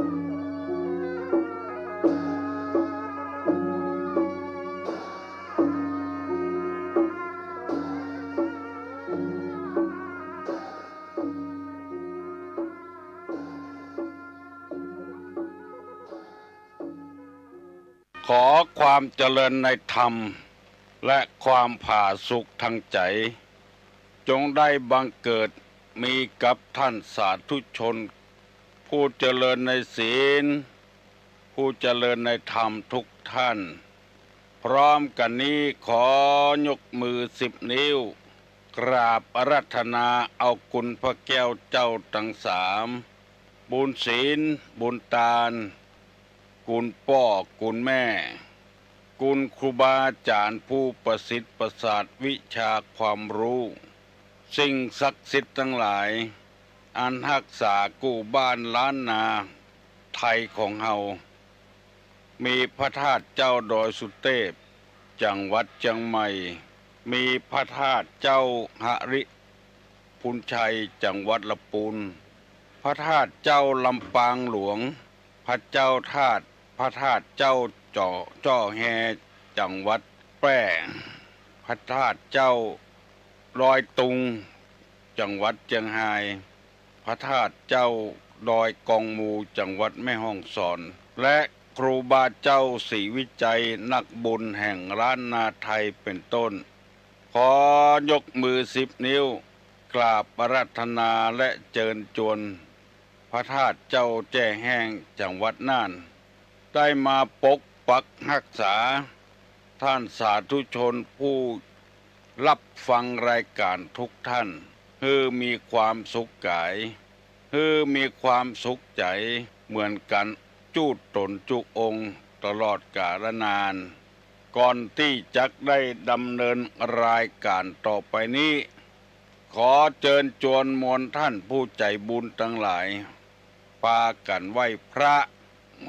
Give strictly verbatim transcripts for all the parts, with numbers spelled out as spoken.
ขอความเจริญในธรรม และความผาสุกทางใจ๋ จงได้บังเกิดมีกับท่านสาธุชน ผู้เจริญในศีล ผู้เจริญในธรรมทุกท่าน พร้อมกั๋นนี้ขอยกมือสิบนิ้ว กราบอาราธนาเอาคุณพระแก้วเจ้าตังสาม บุญศีล บุญตาน คุณป้อ คุณแม่ คุณครูบาอาจ๋ารย์ผู้ประสิทธิ์ประสาทวิชาความรู้ สิ่งศักดิ์สิทธิ์ตังหลาย อันฮักษากู้บ้านล้านนาไทยของเฮา มีพระธาตุเจ้าดอยสุเตพ จังหวัดเจียงใหม่ มีพระธาตุเจ้าหริ พูนชัย จังหวัดละปูน พระธาตุเจ้าลำปางหลวง พระเจ้าธาตุ พระธาตุเจ้าจ้อ จ้อแฮ จังหวัดแพร่ พระธาตุเจ้าดอยตุง จังหวัดเจียงฮาย พระธาตุเจ้าดอยกองมู จังหวัดแม่ฮ่องสอน และครูบาเจ้าศรีวิชัย นักบุญแห่งล้านนาไทยเป็นต้น ขอยกมือสิบนิ้ว กราบอาราธนาและเจิญจวน พระธาตุเจ้าแจ้แฮ้ง จังหวัดน่าน ได้มาปกปักฮักษา ท่านสาธุชนผู้รับฟังรายการทุกท่าน หื้อมีความสุขกาย หื้อมีความสุขใจ๋เหมือนกั๋นจุ๊ต๋นจุ๊องค์ตลอดกาลนาน ก่อนตี้จักได้ดำเนินรายการต่อไปนี้ ขอเจิญจวนมวลท่านผู้ใจ๋บุญตังหลาย ปากั๋นไหว้พระ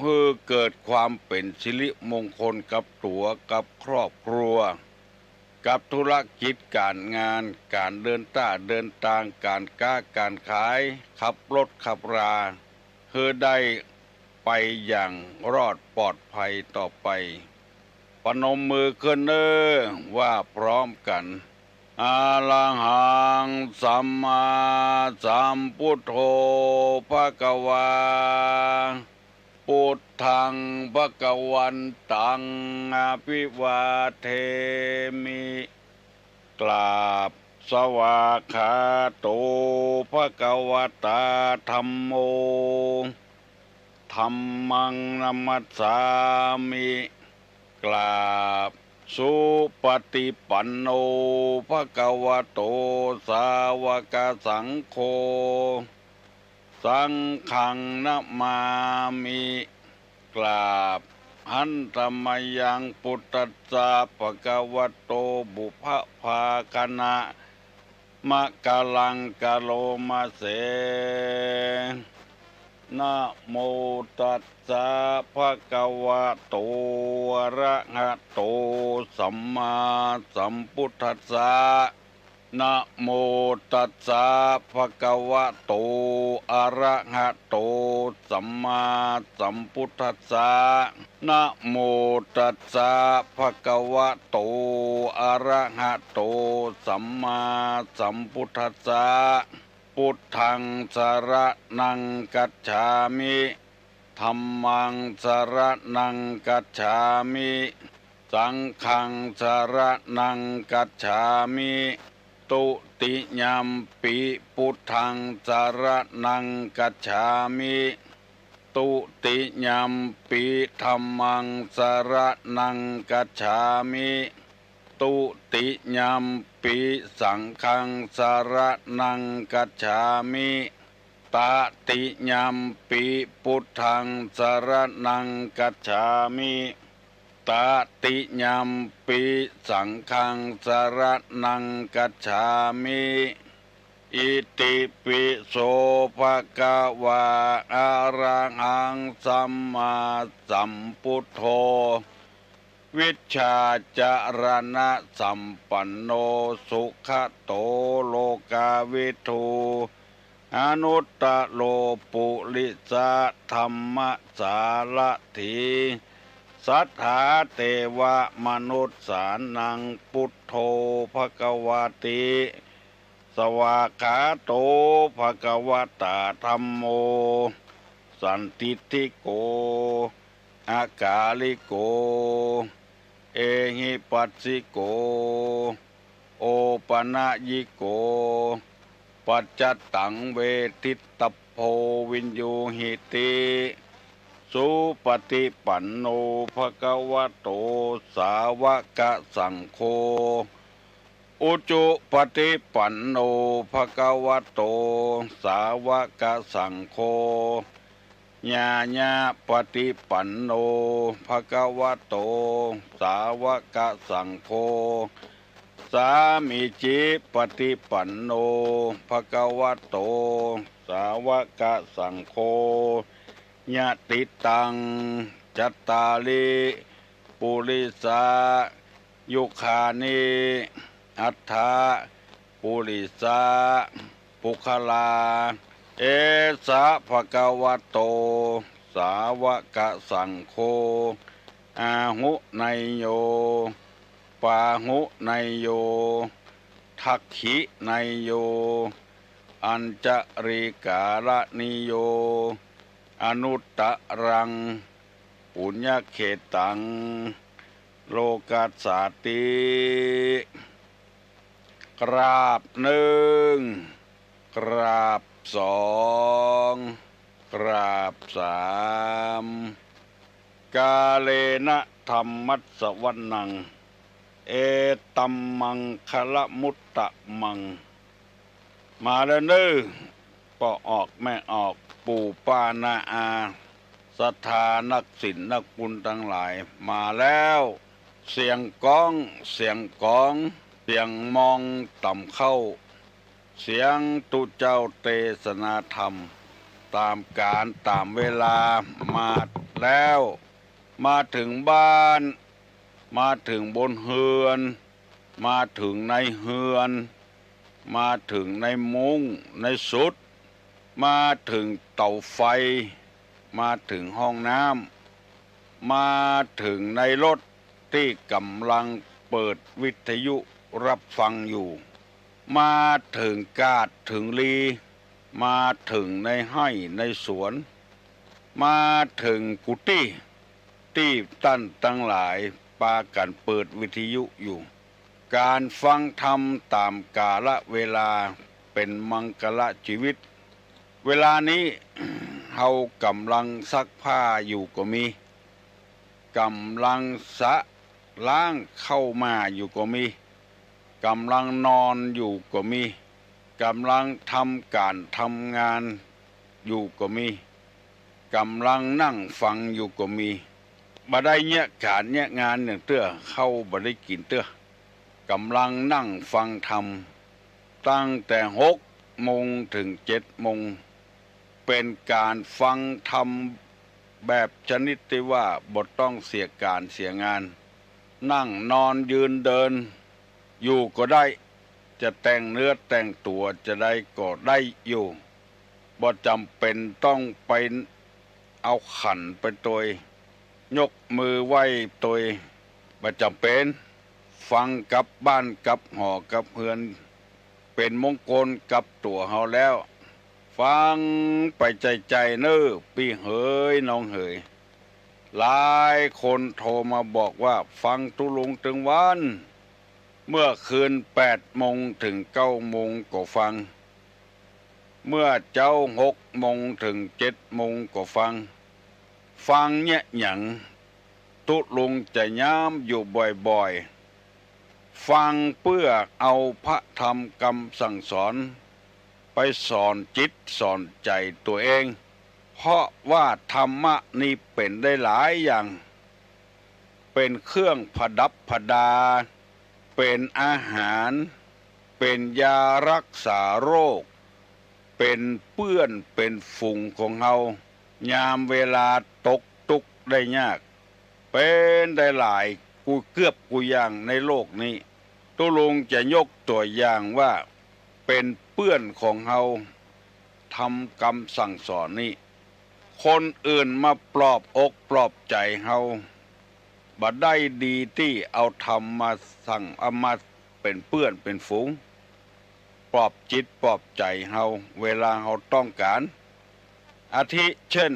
หื้อเกิดความเป๋นสิริมงคลกับตั๋ว กับครอบครัว กับธุรกิจก๋านงาน ก๋านเดินต้าเดินตาง ก๋านก๊าก๋านขาย ขับรถขับรา หื้อได้ไปอย่างรอดปลอดภัยต่อไป ปนมมือขึ้นเน่อ ว่าพร้อมกั๋น อะระหัง สัมมาสัมพุทโธ ภะคะวา พุทธัง ภะคะวันตัง อะภิวาเทมิ กราบ สวากขาโต ภะคะวะตา ธัมโม ธัมมัง นะมัสสามิ กราบ สุปะติปันโน ภะคะวะโต สาวะกะสังโฆ สังฆัง นะมามิ กราบ หันตะมะยัง ปุตตัสสะ ภะคะวะโต ปุพพะภาคะณะ มะกะลัง กะโรมะเส นะโมตัสสะ ภะคะวะโต อะระหะโต สัมมาสัมพุทธัสสะ นะโมตัสสะ ภะคะวะโต อะระหะโต สัมมาสัมพุทธัสสะ นะโมตัสสะ ภะคะวะโต อะระหะโต สัมมาสัมพุทธัสสะ พุทธัง สะระณัง คัจฉามิ ธัมมัง สะระณัง คัจฉามิ สังฆัง สะระณัง คัจฉามิ ตุติยัมปิ พุทธัง สะระณัง คัจฉามิ ตุติยัมปิ ธัมมัง สะระณัง คัจฉามิ ตุติยัมปิ สังฆัง สะระณัง คัจฉามิ ตะติยัมปิ พุทธัง สะระณัง คัจฉามิ ตะติยัมปิ สังฆัง สะระณัง คัจฉามิ อิติปิโส ภะคะวา อะระหัง สัมมาสัมพุทโธ วิชชาจะระณะสัมปันโน สุขะโต โลกาวิทู อนุตตโรปุริสะธัมมสารถี สัทธาเตวะมนุสสานัง ปุทโธภะคะวะติ สวากขาโตภะคะวะตาธัมโม สันทิฏฐิโก อากาลิโก เอหิปัสสิโก โอปะนะยิโก ปัจจตังเวทิตตพโพ วิญญูหิติ สุปฏิปันโนภะคะวะโต สาวกสังโฆ อุจุปฏิปันโนภะคะวะโต สาวกสังโฆ ญาญาปฏิปันโนภะคะวะโต สาวกสังโฆ สามีจิปฏิปันโนภะคะวะโต สาวกสังโฆ ยะติตัง จัตตาริ ปุริสา ยุคานิ อัฏฐะ ปุริสา ปุคคลา เอสะภะคะวะโต สาวกสังโฆ อาหุเนยโย ปาหุเนยโย ทักขิเนยโย อัญจริกาลนิโย อนุตตรัง ปุญญเขตัง โลกัสสาติ กราบนึ่ง กราบสอง กราบสาม กาเลนะธัมมัสสวนัง เอตัมมังคะละมุตตะมัง มาแล้วเน้อ ป้อออกแม่ออก ปู่ป้าน้าอา ศรัทธานักศีลนักบุญตังหลาย มาแล้ว เสียงก้อง เสียงก๋อง เสียงมองต่ำเข้า เสียงตุ๊เจ้าเตสนาธรรม ต๋ามกาลต๋ามเวลา มาแล้ว มาเถิงบ้าน มาเถิงบนเฮือน มาเถิงในเฮือน มาเถิงในมุ้งในสุด มาเถิงเต๋าไฟ มาเถิงห้องน้ำ มาเถิงในรถตี้ก่ำลังเปิดวิทยุฮับฟังอยู่ มาเถิงกาดเถิงลี มาเถิงในไฮ่ในสวน มาเถิงกุฏิตี้ต้านตังหลายปากั๋นเปิดวิทยุอยู่ ก๋านฟังธรรมต๋ามกาละเวลาเป๋นมังคละจีวิต เวลานี้ เฮาก่ำลังซักผ้าอยู่ก็มี ก่ำลังสะล้างข้าวหม้าอยู่ก็มี ก่ำลังนอนอยู่ก็มี ก่ำลังทำก๋านทำงานอยู่ก็มี ก่ำลังนั่งฟังอยู่ก็มี บ่ได้เยียะก๋านเยียะงานอย่างเตื้อ ข้าวบ่ได้กิ๋นเตื้อ ก่ำลังนั่งฟังธรรม ตั้งแต่หกโมงเถิงเจ็ดโมง เป๋นก๋านฟังธรรมแบบชนิดตี้ว่าบ่ต้องเสียก๋านเสียงาน นั่งนอนยืนเดินอยู่ก็ได้ จะแต่งเนื้อแต่งตั๋วจาใดก็ได้อยู่ บ่จ๋ำเป๋นต้องไปเอาขันไปตวย ยกมือไหว้ตวย บ่จ๋ำเป๋น ฟังกับบ้านกับหอกับเฮือน เป๋นมงคลกับตั๋วเฮาแล้ว ฟังไปใจ๋ๆ เน้อ ปี้เหยน้องเหย หลายคนโทรมาบอกว่าฟังตุ๊ลุงตึงวัน เมื่อคืนแปดโมงเถิงเก้าโมงก็ฟัง เมื่อเจ๊าหกโมงเถิงเจ็ดโมงก็ฟัง ฟังเยียะหยัง ตุ๊ลุงจะย้ำอยู่บ่อยๆ ฟังเปื้อเอาพระธรรมกำสั่งสอนไปสอนจิตสอนใจ๋ตั๋วเอง เพราะว่าธรรมะนี้เป๋นได้หลายอย่าง เป๋นเครื่องประดับประดา เป๋นอาหาร เป๋นยารักษาโรค เป๋นเปื้อนเป๋นฝูงของเฮา ยามเวลาตกตุ๊กข์ได้ยาก เป๋นได้หลายกู้เกือบกู้อย่างในโลกนี้ ตุ๊ลุงจะยกตั๋วอย่างว่าเป๋นเปื้อนของเฮา ธรรมกำสั่งสอนนี้ คนอื่นมาปลอบอกปลอบใจ๋เฮา บ่ได้ดีตี้เอาธรรมมาสั่ง เอามาเป๋นเปื้อนเป๋นฝูง ปลอบจิตปลอบใจ๋เฮา เวลาเฮาต้องก๋าน อาทิเช่น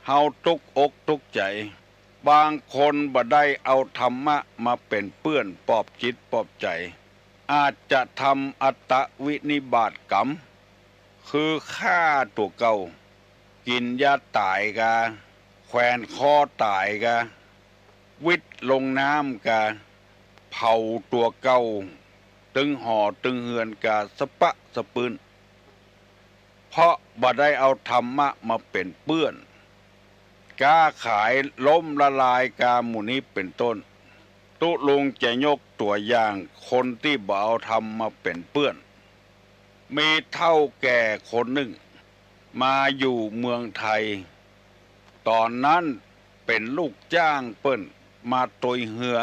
เฮาตุ๊กอกตุ๊กใจ๋ บางคนบ่ได้เอาธรรมะมาเป๋นเปื้อนปลอบจิตปลอบใจ๋ อาจจะทำอัตตวินิบาตกรรม คือฆ่าตั๋วเก่า กิ๋นยาต๋ายกา แขวนคอต๋ายกา วิทย์ลงน้ำกา เผาตั๋วเก่า ตึงหอตึงเฮือนกาสะปะสะปื้น เพราะบ่ได้เอาธรรมะมาเป๋นเปื้อน ก๊าขายล้มละลายกาหมู่นี้เป๋นต้น ตุ๊ลุงจะยกตั๋วอย่างคนตี้บ่เอาธรรมมาเป๋นเปื้อน มีเฒ่าแก่คนนึ่ง มาอยู่เมืองไทย ต๋อนนั้นเป๋นลูกจ้างเปิ้น มาตวยเฮือ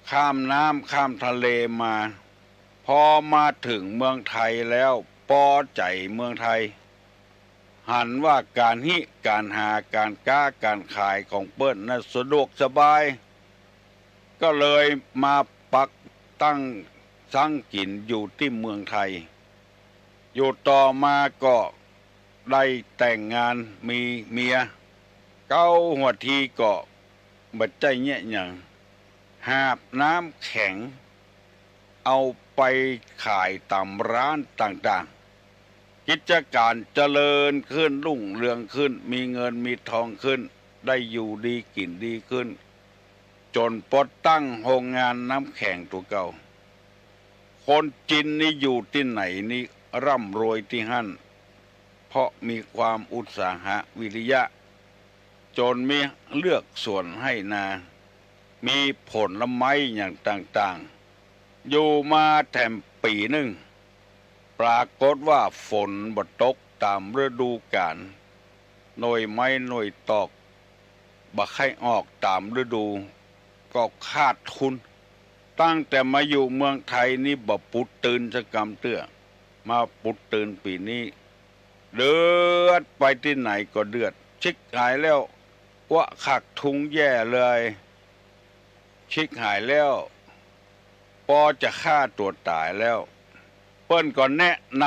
ข้ามน้ำข้ามทะเลมา พอมาเถิงเมืองไทยแล้ว ปอใจ๋เมืองไทย หันว่าก๋านฮิก๋านหาก๋านก๊าก๋านขายของเปิ้นนั้นสะดวกสบาย ก็เลยมาปักตั้งซั้งกิ๋นอยู่ตี้เมืองไทย อยู่ต่อมาก็ได้แต่งงานมีเมีย เก๊าหัวทีก็บ่ใจ้เยียะหยัง หาบน้ำแข็ง เอาไปขายต๋ามร้านต่างๆ กิจก๋านเจริญขึ้นรุ่งเรืองขึ้น มีเงินมีทองขึ้น ได้อยู่ดีกิ๋นดีขึ้น จ๋นปอตั้งโฮงงานน้ำแข็งตั๋วเก่า คนจีนนี่อยู่ตี้ไหนนี่ร่ำรวยตี้หั้น เพราะมีความอุตสาหะวิริยะ จ๋นมีเฮือกสวนไฮ่นา มีผลไม้อย่างต่างๆ อยู่มาแถมปี๋นึ่ง ปรากฏว่าฝนบ่ตกต๋ามฤดูก๋าล หน่วยไม้หน่วยตอกบ่ใค่ออกต๋ามฤดู ก็ขาดทุน ตั้งแต่มาอยู่เมืองไทยนี่บ่ปุดตื่นสักกำเตื้อ มาปุดตื่นปี๋นี้ เดือด ไปตี้ไหนก็เดือด ชิกหายแล้ว อั้วขาดทุนแย่เลย ชิกหายแล้ว ปอจะฆ่าตั๋วต๋ายแล้ว เปิ้นก็แนะน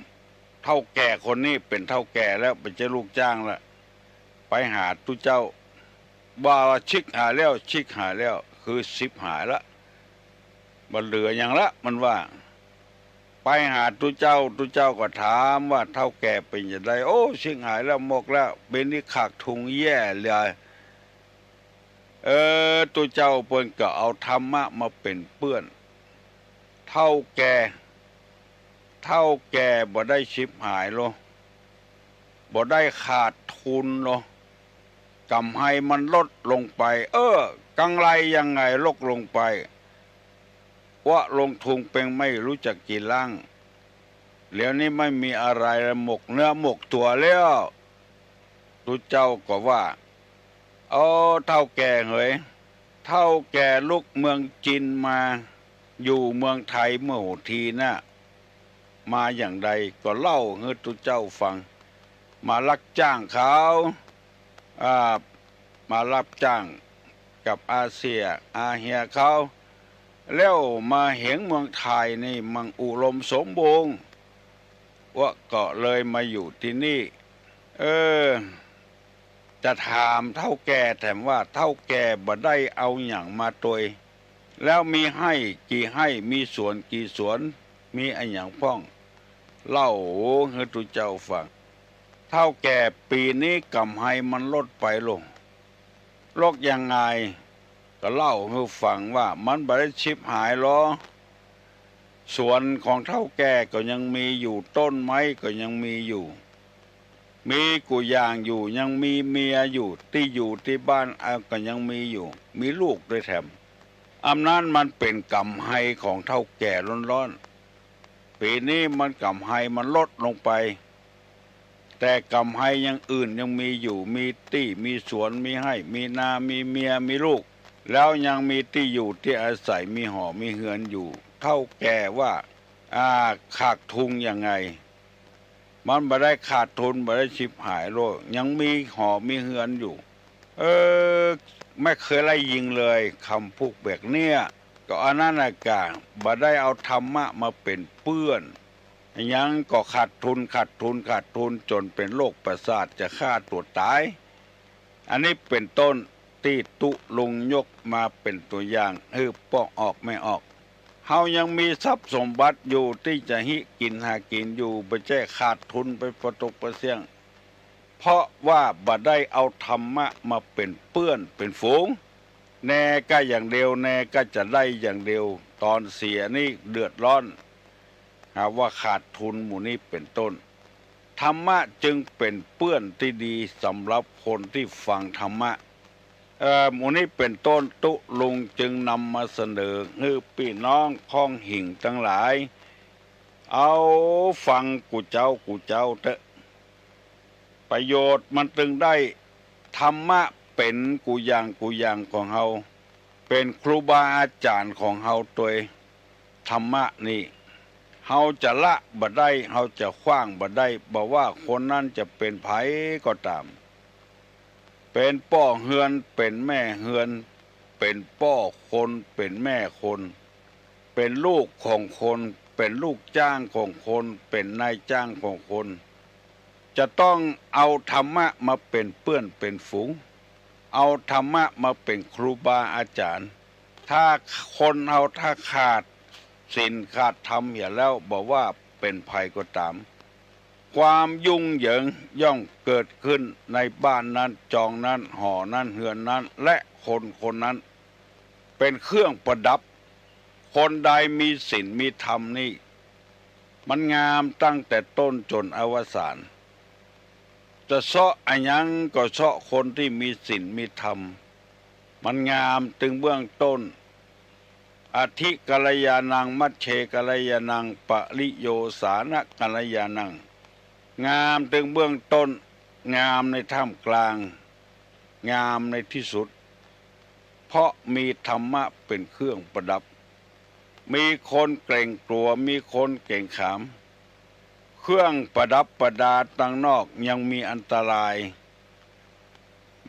ำเฒ่าแก่คนนี้ เป๋นเฒ่าแก่แล้ว บ่ใจ้ลูกจ้างแล้ว ไปหาตุ๊เจ้า ว่า ว่าชิกหายแล้ว ชิกหายแล้ว คือฉิบหายละ บ่เหลือหยังละ มันว่า ไปหาตุ๊เจ้า ตุ๊เจ้าก็ถามว่า เฒ่าแก่เป๋นจะใด โอ้ ฉิบหายแล้ว หมกแล้ว ปี๋นี้ขาดทุนแย่เลย เออ ตุ๊เจ้าเปิ้นก็เอาธรรมะมาเป๋นเปื้อน เฒ่าแก่ เฒ่าแก่บ่ได้ฉิบหายโล บ่ได้ขาดทุนโล ก๋ำไรมันลดลงไป เออ ก๋ำไรยังไงลดลงไป อั้วลงทุนเป๋นไม่ฮู้จักกี่ล้าน เดี๋ยวนี้ไม่มีอะไรแล้ว หมกเนื้อหมกตั๋วแล้ว ตุ๊เจ้าก็ว่า โอ้ เฒ่าแก่เหย เฒ่าแก่ลุกเมืองจีนมา อยู่เมืองไทยเมื่อหัวทีน่ะ มาอย่างใดก็เล่าหื้อตุ๊เจ้าฟัง มารับจ้างเขา อ่า มารับจ้างกับอาเสี่ยอาเฮียเขา แล้วมาเห็นเมืองไทยนี่มันอุดมสมบูรณ์ อั้วก็เลยมาอยู่ตี้นี่ เออ จะถามเฒ่าแก่แถมว่า เฒ่าแก่บ่ได้เอาหยังมาตวย แล้วมีไฮ่กี่ไฮ่ มีสวนกี่สวน มีอะหยังพ่อง เล่าหื้อตุ๊เจ้าฟัง เฒ่าแก่ ปี๋นี้ก๋ำไรมันลดไปโล ลดยังไง ก็เล่าหื้อฟังว่า มันบ่ได้ฉิบหายหรอ สวนของเฒ่าแก่ก็ยังมีอยู่ ต้นไม้ก็ยังมีอยู่ มีกู้อย่างอยู่ ยังมีเมียอยู่ ตี้อยู่ตี้บ้าน อ่ะ ก็ยังมีอยู่ มีลูกตวยแถม อำนั้นมันเป๋นก๋ำไรของเฒ่าแก่ล้วนๆ ปี๋นี้มันก๋ำไรมันลดลงไป แต่ก๋ำไรอย่างอื่นยังมีอยู่ มีตี้ มีสวน มีไฮ่ มีนา มีเมีย มีลูก แล้วยังมีตี้อยู่ตี้อาศัย มีหอ มีเฮือนอยู่ เฒ่าแก่ว่า อ่า ขาดทุนยังไง มันบ่ได้ขาดทุน บ่ได้ฉิบหายโลก ยังมีหอมีเฮือนอยู่ เออ ไม่เคยไล่ยิงเลย กำพูดแบบเนี้ย ก็อันนั้นน่ะกะ บ่ได้เอาธรรมะมาเป๋นเปื้อน ยังก็ขาดทุน ขาดทุน ขาดทุน จ๋นเป๋นโรคประสาท จะฆ่าตั๋วต๋าย อันนี้เป๋นต้น ตี้ตุ๊ลุงยกมาเป๋นตั๋วอย่าง หื้อป้อออกแม่ออก เฮายังมีทรัพย์สมบัติอยู่ตี้จะฮิกิ๋นหากิ๋นอยู่ บ่ใจ้ขาดทุนไปปะตกปะเสี้ยง เพราะว่าบ่ได้เอาธรรมะมาเป๋นเปื้อนเป๋นฝูง แน่ก็อย่างเดียว แน่ก็จะได้อย่างเดียว ต๋อนเสียนี่เดือดร้อน หาว่าขาดทุน หมู่นี้เป๋นต้น ธรรมะจึงเป๋นเปื้อนตี้ดีสำหรับคนตี้ฟังธรรมะ เอ่อ หมู่นี้เป๋นต้น ตุ๊ลุงจึงนำมาเสนอหื้อปี้น้องค่องหิ่งตังหลาย เอาฟังกู้เจ๊ากู้เจ๊าเต๊อะ ประโยชน์มันตึงได้ ธรรมะเป๋นกู้อย่างกู้อย่างของเฮา เป๋นครูบาอาจ๋ารย์ของเฮาตวย ธรรมะนี่ เฮาจะละบ่ได้ เฮาจะขว้างบ่ได้ บ่ว่าคนนั้นจะเป๋นใผก็ต๋าม เป๋นป้อเฮือน เป๋นแม่เฮือน เป๋นป้อคน เป๋นแม่คน เป๋นลูกของคน เป๋นลูกจ้างของคน เป๋นนายจ้างของคน จะต้องเอาธรรมะมาเป๋นเปื้อนเป๋นฝูง เอาธรรมะมาเป๋นครูบาอาจ๋ารย์ ถ้าคนเฮาถ้าขาดศีลขาดธรรมเหียแล้ว บ่ว่าเป๋นใผก็ต๋าม ความยุ่งเหยิงย่อมเกิดขึ้นในบ้านนั้น จองนั้น หอนั้น เฮือนนั้น และคนคนนั้น เป๋นเครื่องประดับ คนใดมีศีลมีธรรมนี่ มันงามตั้งแต่ต้นจ๋นอวสาน จะเซาะอะหยังก็เซาะคนตี้มีศีลมีธรรม มันงามตึงเบื้องต้น อธิกัลยาณัง มัชเชกัลยาณัง ปริโยสานะกัลยาณัง งามตึงเบื้องต้น งามในท่ามกลาง งามในตี้สุด เพราะมีธรรมะเป๋นเครื่องประดับ มีคนเกรงกลัว มีคนเกรงขาม เครื่องประดับประดาตังนอกยังมีอันตราย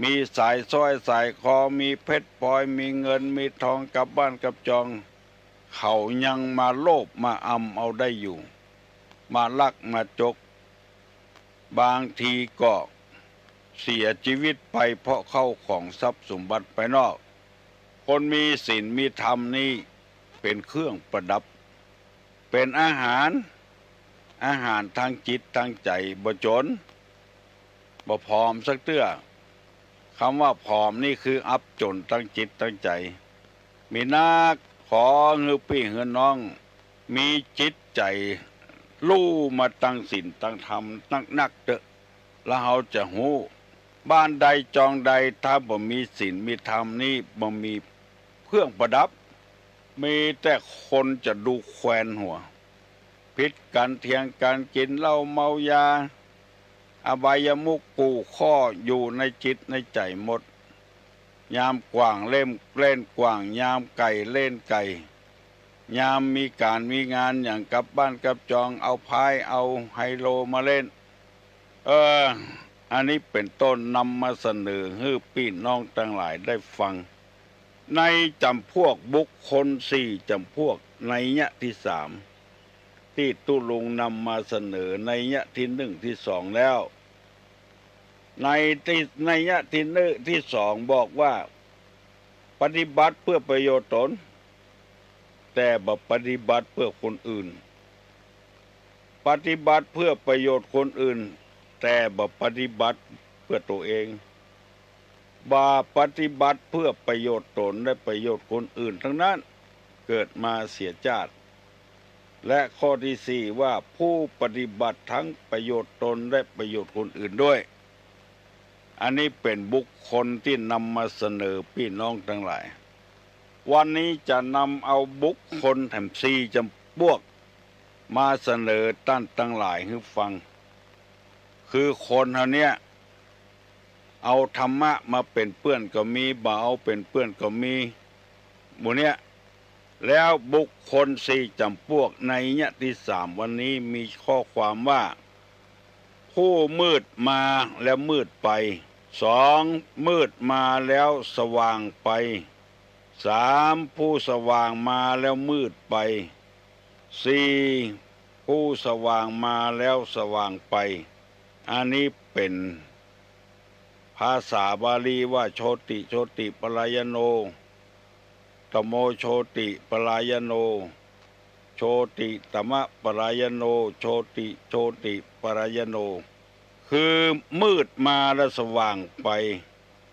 มีสายสร้อยสายคอ มีเพชรพลอย มีเงินมีทองกับบ้านกับจอง เขายังมาโลภมาอำเอาได้อยู่ มาลักมาจก บางทีก็เสียจีวิตไปเพราะเข้าของทรัพย์สมบัติภายนอก คนมีศีลมีธรรมนี่เป๋นเครื่องประดับ เป๋นอาหาร อาหารตางจิตตางใจ๋ บ่จ๋น บ่ผอมสักเตื้อ กำว่าผอมนี่คืออับจ๋นตางจิตตางใจ๋ มีนัก ขอหื้อปี้หื้อน้อง มีจิตใจ๋ ฮู้มาตังศีลตังธรรมนักๆ เต๊อะ แล้วเฮาจะฮู้ บ้านใดจองใด ถ้าบ่มีศีลมีธรรมนี่ บ่มีเครื่องประดับ มีแต่คนจะดูแควนหัว ผิดกั๋นเถียงกั๋น กิ๋นเหล้าเมายา อบายมุขกู้ข้ออยู่ในจิตในใจ๋หมด ยามกว่างเล่น เล่นกว่าง ยามไก่เล่นไก่ ยามมีก๋านมีงานหยังกับบ้านกับจอง เอาไพ่เอาไฮโลมาเล่น เออ อันนี้เป๋นต้น นำมาเสนอหื้อปี้น้องตังหลายได้ฟัง ในจ๋ำพวกบุคคลสี่จ๋ำพวก นัยยะตี้สาม ตี้ตุ๊ลุงนำมาเสนอนัยยะตี้นึ่งตี้สองแล้ว ในตี้ นัยยะตี้นึ่งตี้สองบอกว่า ปฏิบัติเพื่อประโยชน์ตน แต่บ่ปฏิบัติเพื่อคนอื่น ปฏิบัติเพื่อประโยชน์คนอื่น แต่บ่ปฏิบัติเพื่อตั๋วเอง บ่ปฏิบัติเพื่อประโยชน์ตนและประโยชน์คนอื่นตังนั้น เกิดมาเสียจาติ และข้อตี้สี่ว่า ผู้ปฏิบัติทั้งประโยชน์ตนและประโยชน์คนอื่นด้วย อันนี้เป๋นบุคคลตี้นำมาเสนอปี้น้องตังหลาย วันนี้จะนำเอาบุคคลแถมสี่จ๋ำพวก มาเสนอต้านตังหลายหื้อฟัง คือคนเฮาเนี่ย เอาธรรมะมาเป๋นเปื้อนก็มี บ่เอาเป๋นเปื้อนก็มี หมู่เนี้ย แล้วบุคคลสี่จ๋ำพวก นัยยะตี้สาม วันนี้มีข้อความว่า ผู้มืดมาแล้วมืดไป สอง มืดมาแล้วสว่างไป สาม ผู้สว่างมาแล้วมืดไป สี่ ผู้สว่างมาแล้วสว่างไป อันนี้เป๋นภาษาบาลีว่า โชติ โชติปะรายโณ ธัมโม โชติปะรายโณ โชติ ธัมมะปะรายโณ โชติ โชติปะรายโณ คือมืดมาแล้วสว่างไป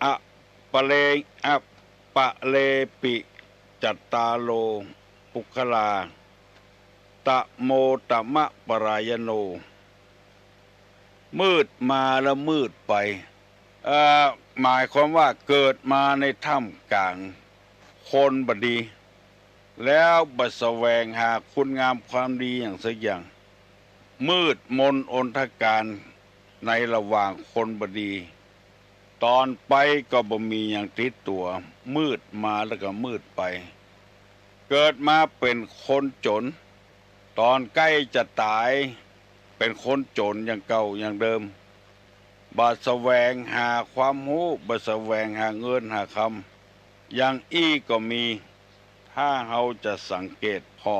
อะปะเร อะปะเรปิ จัตตาโร ปุคคลา ธัมโม ธัมมะปะรายโณ มืดมาแล้วมืดไป เอ่อ หมายความว่าเกิดมาในท่ามกลางคนบ่ดี แล้วบ่แสวงหาคุณงามความดีอย่างสักอย่าง มืดมนอนทกานในระหว่างคนบ่ดี ต๋อนไปก็บ่มีหยังติดตั๋ว มืดมาแล้วก็มืดไป เกิดมาเป๋นคนจ๋น ต๋อนใก้จะต๋ายเป๋นคนจ๋นอย่างเก่าอย่างเดิม บ่แสวงหาความฮู้ บ่แสวงหาเงินหาคำ อย่างอี้ก็มี ถ้าเฮาจะสังเกตผ่อ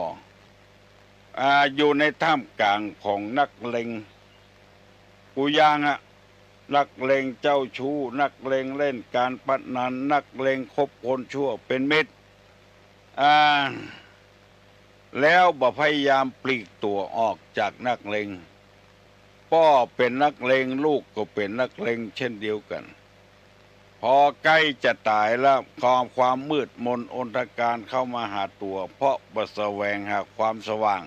อ่า อยู่ในท่ามกลางของนักเลง กู้อย่างอะ นักเลงเจ้าชู้ นักเลงเล่นการพนัน นักเลงคบคนชั่วเป๋นมิตร อ่า แล้วบ่พยายามปลีกตั๋วออกจากนักเลง ป้อเป๋นนักเลง ลูกก็เป๋นนักเลงเช่นเดียวกั๋น พอใก้จะต๋ายแล้ว ความ ความมืดมนอนทกานเข้ามาหาตั๋ว เพราะบ่แสวงหาความสว่าง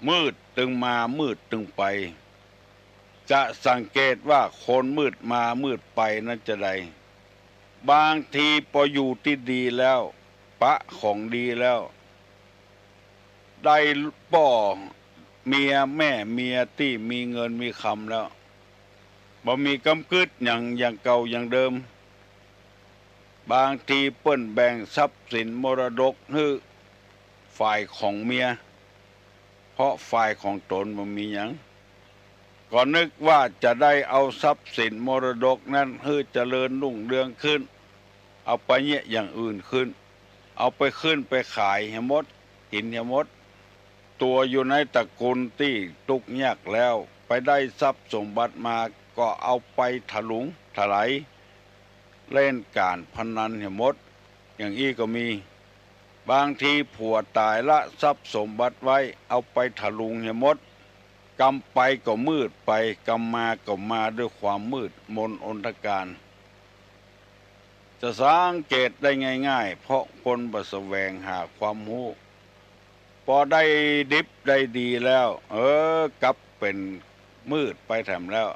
มืดตึงมา มืดตึงไป จะสังเกตว่าคนมืดมามืดไปนั้นจาใด บางทีปออยู่ตี้ดีแล้ว ปะของดีแล้ว ได้ป้อเมียแม่เมียตี้มีเงินมีคำแล้ว บ่มีกำกึ๊ดหยังอย่างเก่าอย่างเดิม บางทีเปิ้นแบ่งทรัพย์สินมรดกหื้อฝ่ายของเมีย เพราะฝ่ายของต๋นบ่มีหยัง ก็นึกว่าจะได้เอาทรัพย์สินมรดกนั้นหื้อเจริญรุ่งเรืองขึ้น เอาไปเยียะอย่างอื่นขึ้น เอาไปขึ้นไปขายเหียหมด กิ๋นเหียหมด ตั๋วอยู่ในตระกูลตี้ตุ๊กข์ยากแล้ว ไปได้ทรัพย์สมบัติมาก็เอาไปถลุงถไล เล่นการพนันเหียหมด อย่างอี้ก็มี บางทีผัวต๋ายละทรัพย์สมบัติไว้ เอาไปถลุงเหียหมด กำไปก็มืดไป กำมาก็มาด้วยความมืดมนอนทกาน จะสังเกตได้ง่ายๆ เพราะคนบ่แสวงหาความฮู้ ปอได้ดิบได้ดีแล้ว เออ กลับเป๋นมืดไปแถมแล้ว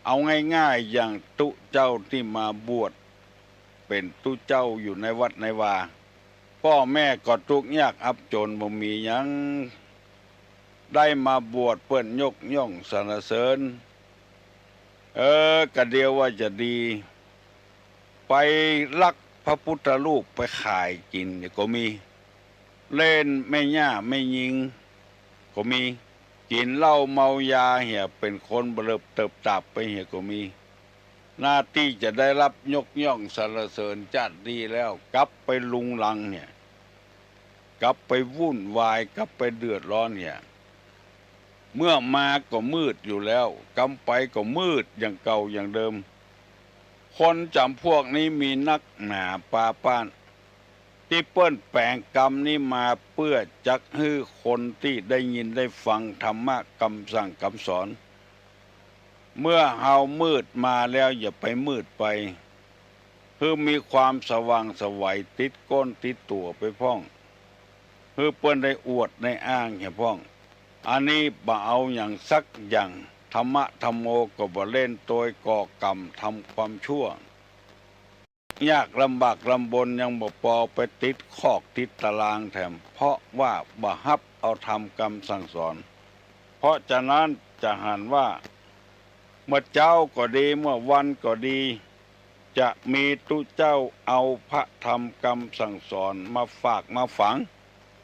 เอาง่ายๆ อย่างตุ๊เจ้าตี้มาบวชเป๋นตุ๊เจ้าอยู่ในวัดในวา ป้อแม่ก็ตุ๊กข์ยากอับจ๋นบ่มีหยัง ได้มาบวชเปิ้นยกย่องสรรเสริญ เออ กะเดียวว่าจะดี ไปลักพระพุทธรูปไปขายกิ๋นก็มี เล่นแม่หญ้าแม่ญิงก็มี กิ๋นเหล้าเมายาเหีย เป๋นคนบ่เลิบเติบตาบไปเหียก็มี หน้าตี้จะได้รับยกย่องสรรเสริญจาตินี้แล้ว กลับไปรุงรังเหีย กลับไปวุ่นวาย กลับไปเดือดร้อนเหีย เมื่อมาก็มืดอยู่แล้ว กำไปก็มืดอย่างเก่าอย่างเดิม คนจ๋ำพวกนี้มีนักหนาปาป๊าน ตี้เปิ้นแป๋งกรรมนี้มาเปื้อจักหื้อคนตี้ได้ยินได้ฟังธรรมะกำสั่งกำสอน เมื่อเฮามืดมาแล้วอย่าไปมืดไป หื้อมีความสว่างไสวติดก้นติดตั๋วไปพ่อง หื้อเปิ้นได้อวดได้อ้างเหียพ่อง อันนี้บ่เอาหยังสักอย่าง ธรรมะธัมโมก็บ่เล่นโตยก่อกรรมทำความชั่ว ยากลำบากลำบนยังบ่ปอ ไปติดคอกติดตารางแถม เพราะว่าบ่ฮับเอาธรรมกำสั่งสอน เพราะฉะนั้นจะหันว่า เมื่อเจ๊าก็ดี เมื่อวันก็ดี จะมีตุ๊เจ้าเอาพระธรรมกำสั่งสอนมาฝากมาฝัง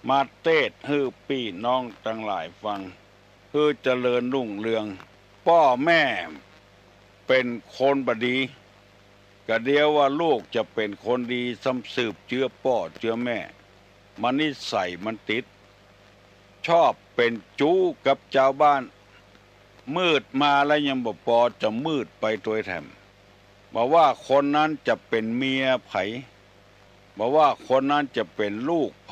มาเตสน์หื้อปี้น้องตังหลายฟัง หื้อเจริญรุ่งเรือง ป้อแม่เป๋นคนบ่ดี กะเดียวว่าลูกจะเป๋นคนดี ซ้ำสืบเจื๊อป้อเจื๊อแม่ มันนิสัยมันติด ชอบเป๋นจู๊กับจาวบ้าน มืดมาแล้วยังบ่ปอ จะมืดไปตวยแถม บ่ว่าคนนั้นจะเป๋นเมียใผ บ่ว่าคนนั้นจะเป๋นลูกใผ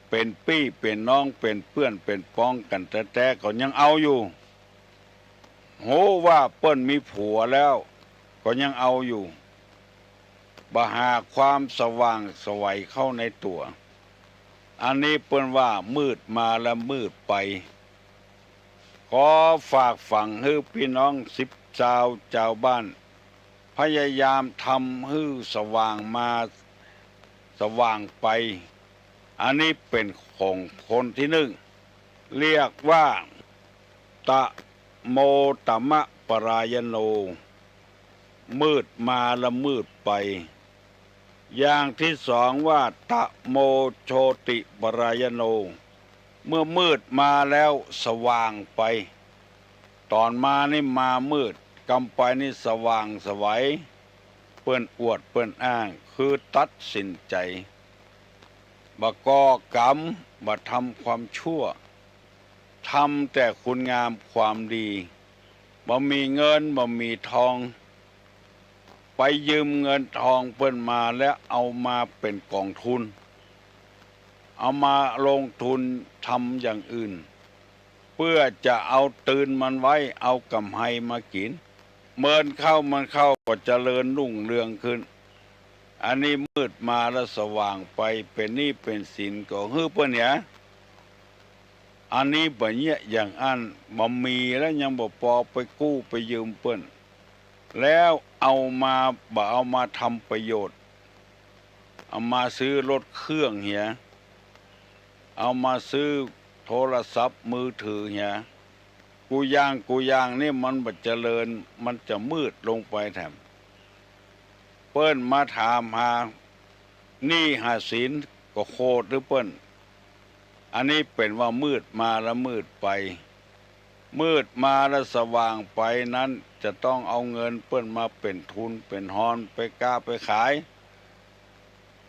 เป๋นปี้เป๋นน้อง เป๋นเปื้อนเป๋นป๊องกั๋นแต๊ๆ ก็ยังเอาอยู่ ฮู้ว่าเปิ้นมีผัวแล้ว ก็ยังเอาอยู่ บ่หาความสว่างไสวเข้าในตั๋ว อันนี้เปิ้นว่ามืดมาแล้วมืดไป ขอฝากฝังหื้อปี้น้องสิบซาวจาวบ้าน พยายามทำหื้อสว่างมาสว่างไป อันนี้เป๋นของคนตี้นึ่ง เรียกว่า ตะโมตมะปรายโณ มืดมาแล้วมืดไป อย่างตี้สองว่า ตะโมโชติปรายโณ เมื่อมืดมาแล้วสว่างไป ต๋อนมานี่มามืด กำไปนี่สว่างไสว เปิ้นอวดเปิ้นอ้าง คือตัดสินใจ๋ บ่ก่อกรรม บ่ทำความชั่ว ทำแต่คุณงามความดี บ่มีเงินบ่มีทอง ไปยืมเงินทองเปิ้นมาแล้วเอามาเป๋นก๋องทุน เอามาลงทุนทำอย่างอื่น เปื้อจะเอาตื่นมันไว้ เอาก๋ำไรมากิ๋น เมินเข้าเมินเข้าก็เจริญรุ่งเรืองขึ้น อันนี้มืดมาแล้วสว่างไป เป๋นหนี้เป๋นสินก็หื้อเปิ้นเหีย อันนี้บ่าเยียะอย่างอั้น บ่มีแล้วยังบ่ปอ ไปกู้ไปยืมเปิ้น แล้วเอามา บ่เอามาทำประโยชน์ เอามาซื้อรถเครื่องเหีย เอามาซื้อโทรศัพท์มือถือเหีย กู้อย่างกู้อย่างนี่มันบ่เจริญ มันจะมืดลงไปแถม เปิ้นมาถามหาหนี้หาสินก็โขดหื้อเปิ้น อันนี้เป๋นว่ามืดมาแล้วมืดไป มืดมาแล้วสว่างไปนั้น จะต้องเอาเงินเปิ้นมาเป๋นทุนเป๋นฮอน ไปก๊าไปขาย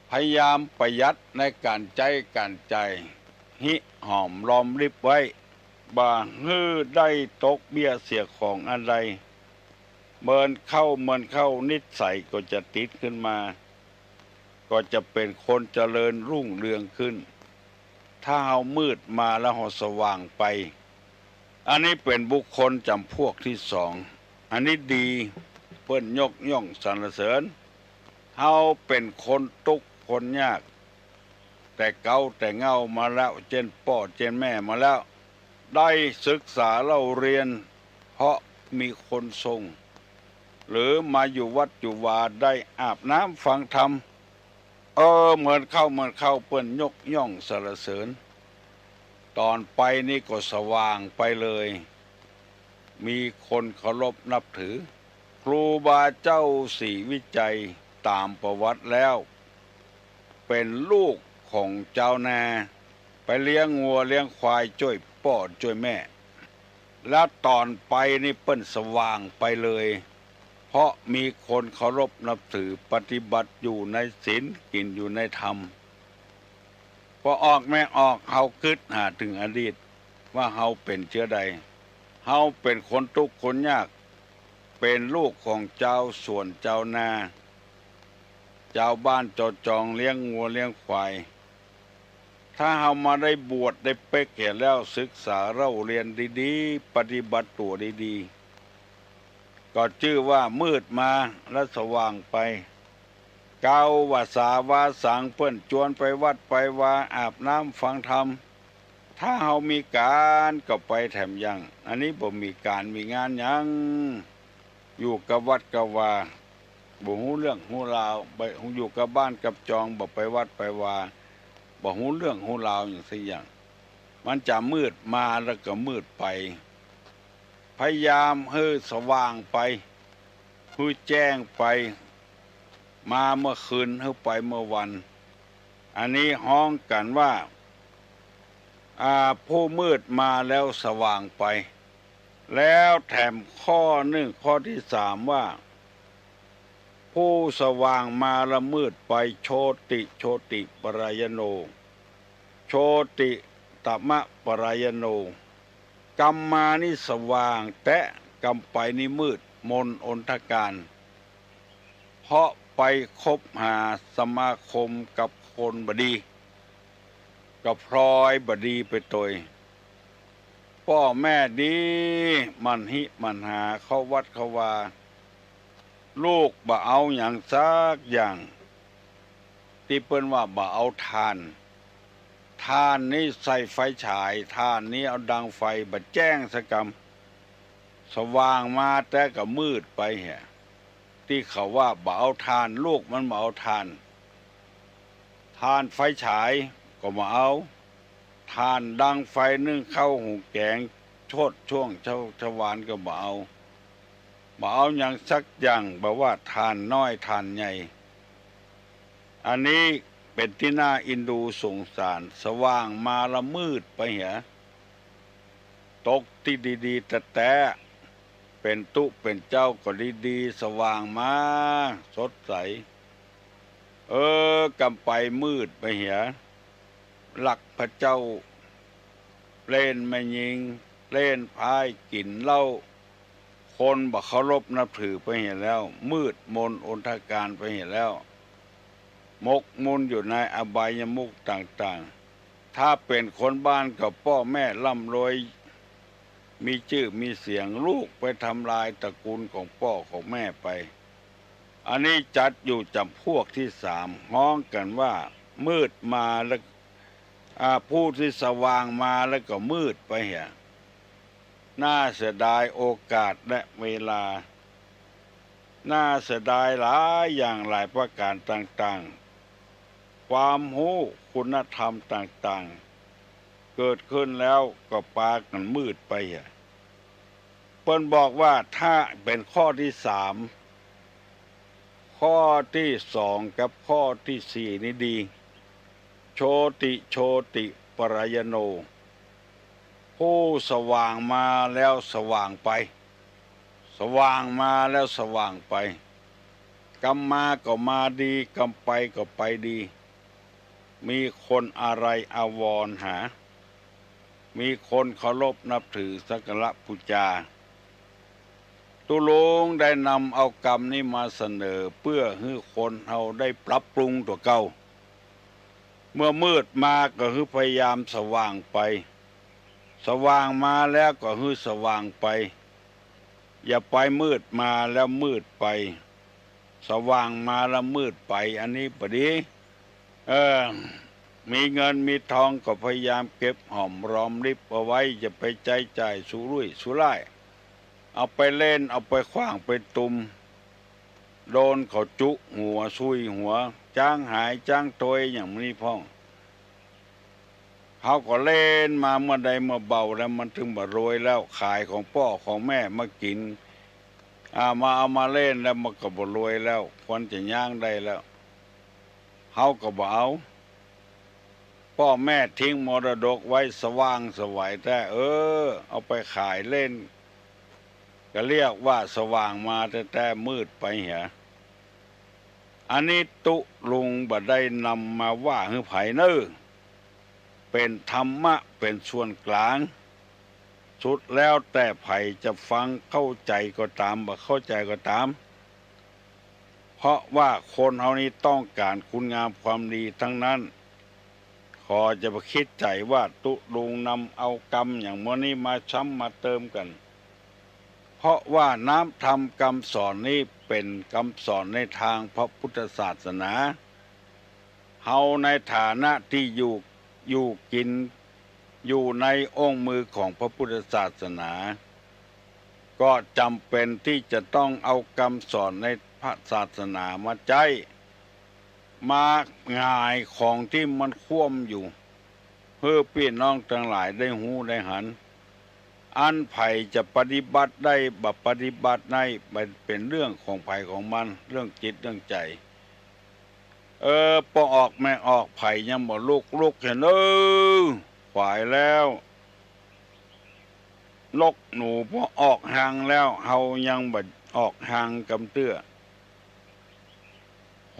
พยายามประหยัดในก๋านใจ๊ก๋านจ่าย หิหอมรอมริบไว้ บ่หื้อได้ตกเบี้ยเสียของอันใด เมินเข้าเมินเข้านิสัยก็จะติดขึ้นมา ก็จะเป๋นคนเจริญรุ่งเรืองขึ้น ถ้าเฮามืดมาแล้วเฮาสว่างไป อันนี้เป๋นบุคคลจ๋ำพวกตี้สอง อันนี้ดี เปิ้นยกย่องสรรเสริญ เฮาเป๋นคนตุ๊กข์คนยาก แต่เก๊าแต่เง้ามาแล้ว เจ้นป้อเจ้นแม่มาแล้ว ได้ศึกษาเล่าเรียน เพราะมีคนส่ง หรือมาอยู่วัดอยู่วาได้อาบน้ำฟังธรรม เออ เมินเข้าเมินเข้าเปิ้นยกย่องสรรเสริญ ต๋อนไปนี่ก็สว่างไปเลย มีคนเคารพนับถือ ครูบาเจ้าศรีวิชัยต๋ามประวัติแล้ว เป๋นลูกของจาวนา ไปเลี้ยงงัวเลี้ยงควายจ้วยป้อจ้วยแม่ แล้วต๋อนไปนี่เปิ้นสว่างไปเลย เพราะมีคนเคารพนับถือ ปฏิบัติอยู่ในศีล กิ๋นอยู่ในธรรม ปอออกแม่ออก เฮากึ๊ดหาเถิงอดีต ว่าเฮาเป๋นเจื้อใด เฮาเป๋นคนตุ๊กข์คนยาก เป๋นลูกของจาวสวนจาวนา จาวบ้านจาวจองเลี้ยงงัวเลี้ยงควาย ถ้าเฮามาได้บวชได้เป๊กเหียแล้ว ศึกษาเล่าเรียนดีๆ ปฏิบัติตั๋วดีๆ ก็จื้อว่ามืดมาแล้วสว่างไป เก๊าว่าสาวาสัง เปิ้นจวนไปวัดไปวา อาบน้ำฟังธรรม ถ้าเฮามีก๋านก็ไปแถมยัง อันนี้บ่มีก๋านมีงานหยัง อยู่กับวัดกับวา บ่ฮู้เรื่องฮู้ราว บ่ อยู่กับบ้านกับจอง บ่ไปวัดไปวา บ่ฮู้เรื่องฮู้ราวหยังสักอย่าง มันจะมืดมาแล้วก็มืดไป พยายามหื้อสว่างไป หื้อแจ้งไป มาเมื่อคืนหื้อไปเมื่อวัน อันนี้ฮ้องกั๋นว่า อ่า ผู้มืดมาแล้วสว่างไป แล้วแถมข้อนึ่ง ข้อตี้สามว่า ผู้สว่างมาละมืดไป โชติ โชติปรายโณ โชติตมปรายโณ กำมานี่สว่างแต๊ กำไปนี่มืดมนอนทการ เพราะไปคบหาสมาคมกับคนบ่ดี ก็พลอยบ่ดีไปตวย ป้อแม่ดี หมั่นหิหมั่นหา เข้าวัดเข้าวา ลูกบ่เอาหยังสักอย่าง ตี้เปิ้นว่าบ่เอาถ่าน ถ่านนี่ใส่ไฟฉาย ถ่านนี่เอาดังไฟ บ่แจ้งสักกำ สว่างมาแต๊ก็มืดไปเหีย ตี้เขาว่าบ่เอาถ่าน ลูกมันบ่เอาถ่าน ถ่านไฟฉายก็บ่เอา ถ่านดังไฟนึ่งข้าวหุงแก๋ง โชติช่วงเช้าทวารก็บ่เอา บ่เอาหยังสักอย่าง บ่ว่าถ่านน้อยถ่านใหญ่ อันนี้เป๋นตี้น่าเอ็นดูสงสาร สว่างมาละมืดไปเหีย ตกตี้ดีๆ แต๊ๆ เป๋นตุ๊เป๋นเจ้าก็ดีๆ สว่างมาสดใส เออ กำไปมืดไปเหีย รักพระเจ้า เล่นแม่ญิง เล่นไพร้ กิ๋นเหล้า คนบ่เคารพนับถือไปเหียแล้ว มืดมนอนทการไปเหียแล้ว หมกมุ่นอยู่ในอบายมุขต่างๆ ถ้าเป๋นคนบ้านก็ป้อแม่ร่ำรวย มีจื้อมีเสียง ลูกไปทำลายตระกูลของป้อของแม่ไป อันนี้จัดอยู่จ๋ำพวกตี้สาม ฮ้องกั๋นว่ามืดมาแล้ว อ่า ผู้ตี้สว่างมาแล้วก็มืดไปเหีย น่าเสียดายโอกาสและเวลา น่าเสียดายหลายอย่างหลายประก๋านต่างๆ ความฮู้คุณธรรมต่างๆ เกิดขึ้นแล้วก็ปากั๋นมืดไปเหีย เปิ้นบอกว่าถ้าเป๋นข้อตี้สาม ข้อตี้สองกับข้อตี้สี่นี่ดี โชติ โชติปรายโณ ผู้สว่างมาแล้วสว่างไป สว่างมาแล้วสว่างไป กำมาก็มาดี กำไปก็ไปดี มีคนอาลัยอาวรณ์หา มีคนเคารพนับถือสักการะปู๋จา ตุ๊ลุงได้นำเอากำนี้มาเสนอ เปื้อหื้อคนเฮาได้ปรับปรุงตั๋วเก่า เมื่อมืดมาก็หื้อพยายามสว่างไป สว่างมาแล้วก็หื้อสว่างไป อย่าไปมืดมาแล้วมืดไป สว่างมาแล้วมืดไป อันนี้บ่ดี เออ มีเงินมีทองก็พยายามเก็บหอมรอมริบเอาไว้ อย่าไปใจ๊จ่ายสุรุ่ยสุร่าย เอาไปเล่น เอาไปขว้างไปตุม โดนเขาจุหัว ซุยหัว จ๊างหายจ๊างตวยอย่างนี้พ่อง เฮาก็เล่นมาเมื่อใดเมื่อเบาแล้ว มันถึงบ่รวยแล้ว ขายของป้อของแม่มากิ๋น อ่า มาเอามาเล่นแล้วมันก็บ่รวยแล้ว ควรจะย้างได้แล้ว เฮาก็บ่เอา ป้อแม่ทิ้งมรดกไว้สว่างไสวแต๊ เออ เอาไปขายเล่น ก็เรียกว่าสว่างมาแต๊ๆ มืดไปเหีย อันนี้ตุ๊ลุงบ่ได้นำมาว่าหื้อใผเน่อ เป๋นธรรมะ เป๋นส่วนกลาง สุดแล้วแต่ใผจะฟังเข้าใจ๋ก็ต๋าม บ่เข้าใจ๋ก็ต๋าม เพราะว่าคนเฮานี้ต้องก๋านคุณงามความดีตังนั้น ขอจะไปกึ๊ดใจ๋ว่าตุ๊ลุงนำเอากำอย่างเมื่อนี้มาซ้ำมาเติมกั๋น เพราะว่าน้ำธรรมกำสอนนี้เป๋นกำสอนในตางพระพุทธศาสนา เฮาในฐานะตี้อยู่ อยู่กิ๋น อยู่ในอ้อมมือของพระพุทธศาสนา ก็จ๋ำเป๋นตี้จะต้องเอากำสอนในพระศาสนามาใจ๊ มาหงายของตี้มันคว่ำอยู่ หื้อปี้น้องตังหลายได้ฮู้ได้หัน อันใผจะปฏิบัติได้บ่ปฏิบัติได้ มันเป๋นเรื่องของใผของมัน เรื่องจิตเรื่องใจ๋ เออ ป้อออกแม่ออก ใผยังบ่ลุก ลุกเถอะเน่อ ขวายแล้ว นกหนูปอออกฮางแล้ว เฮายังบ่ออกฮางกำเตื้อ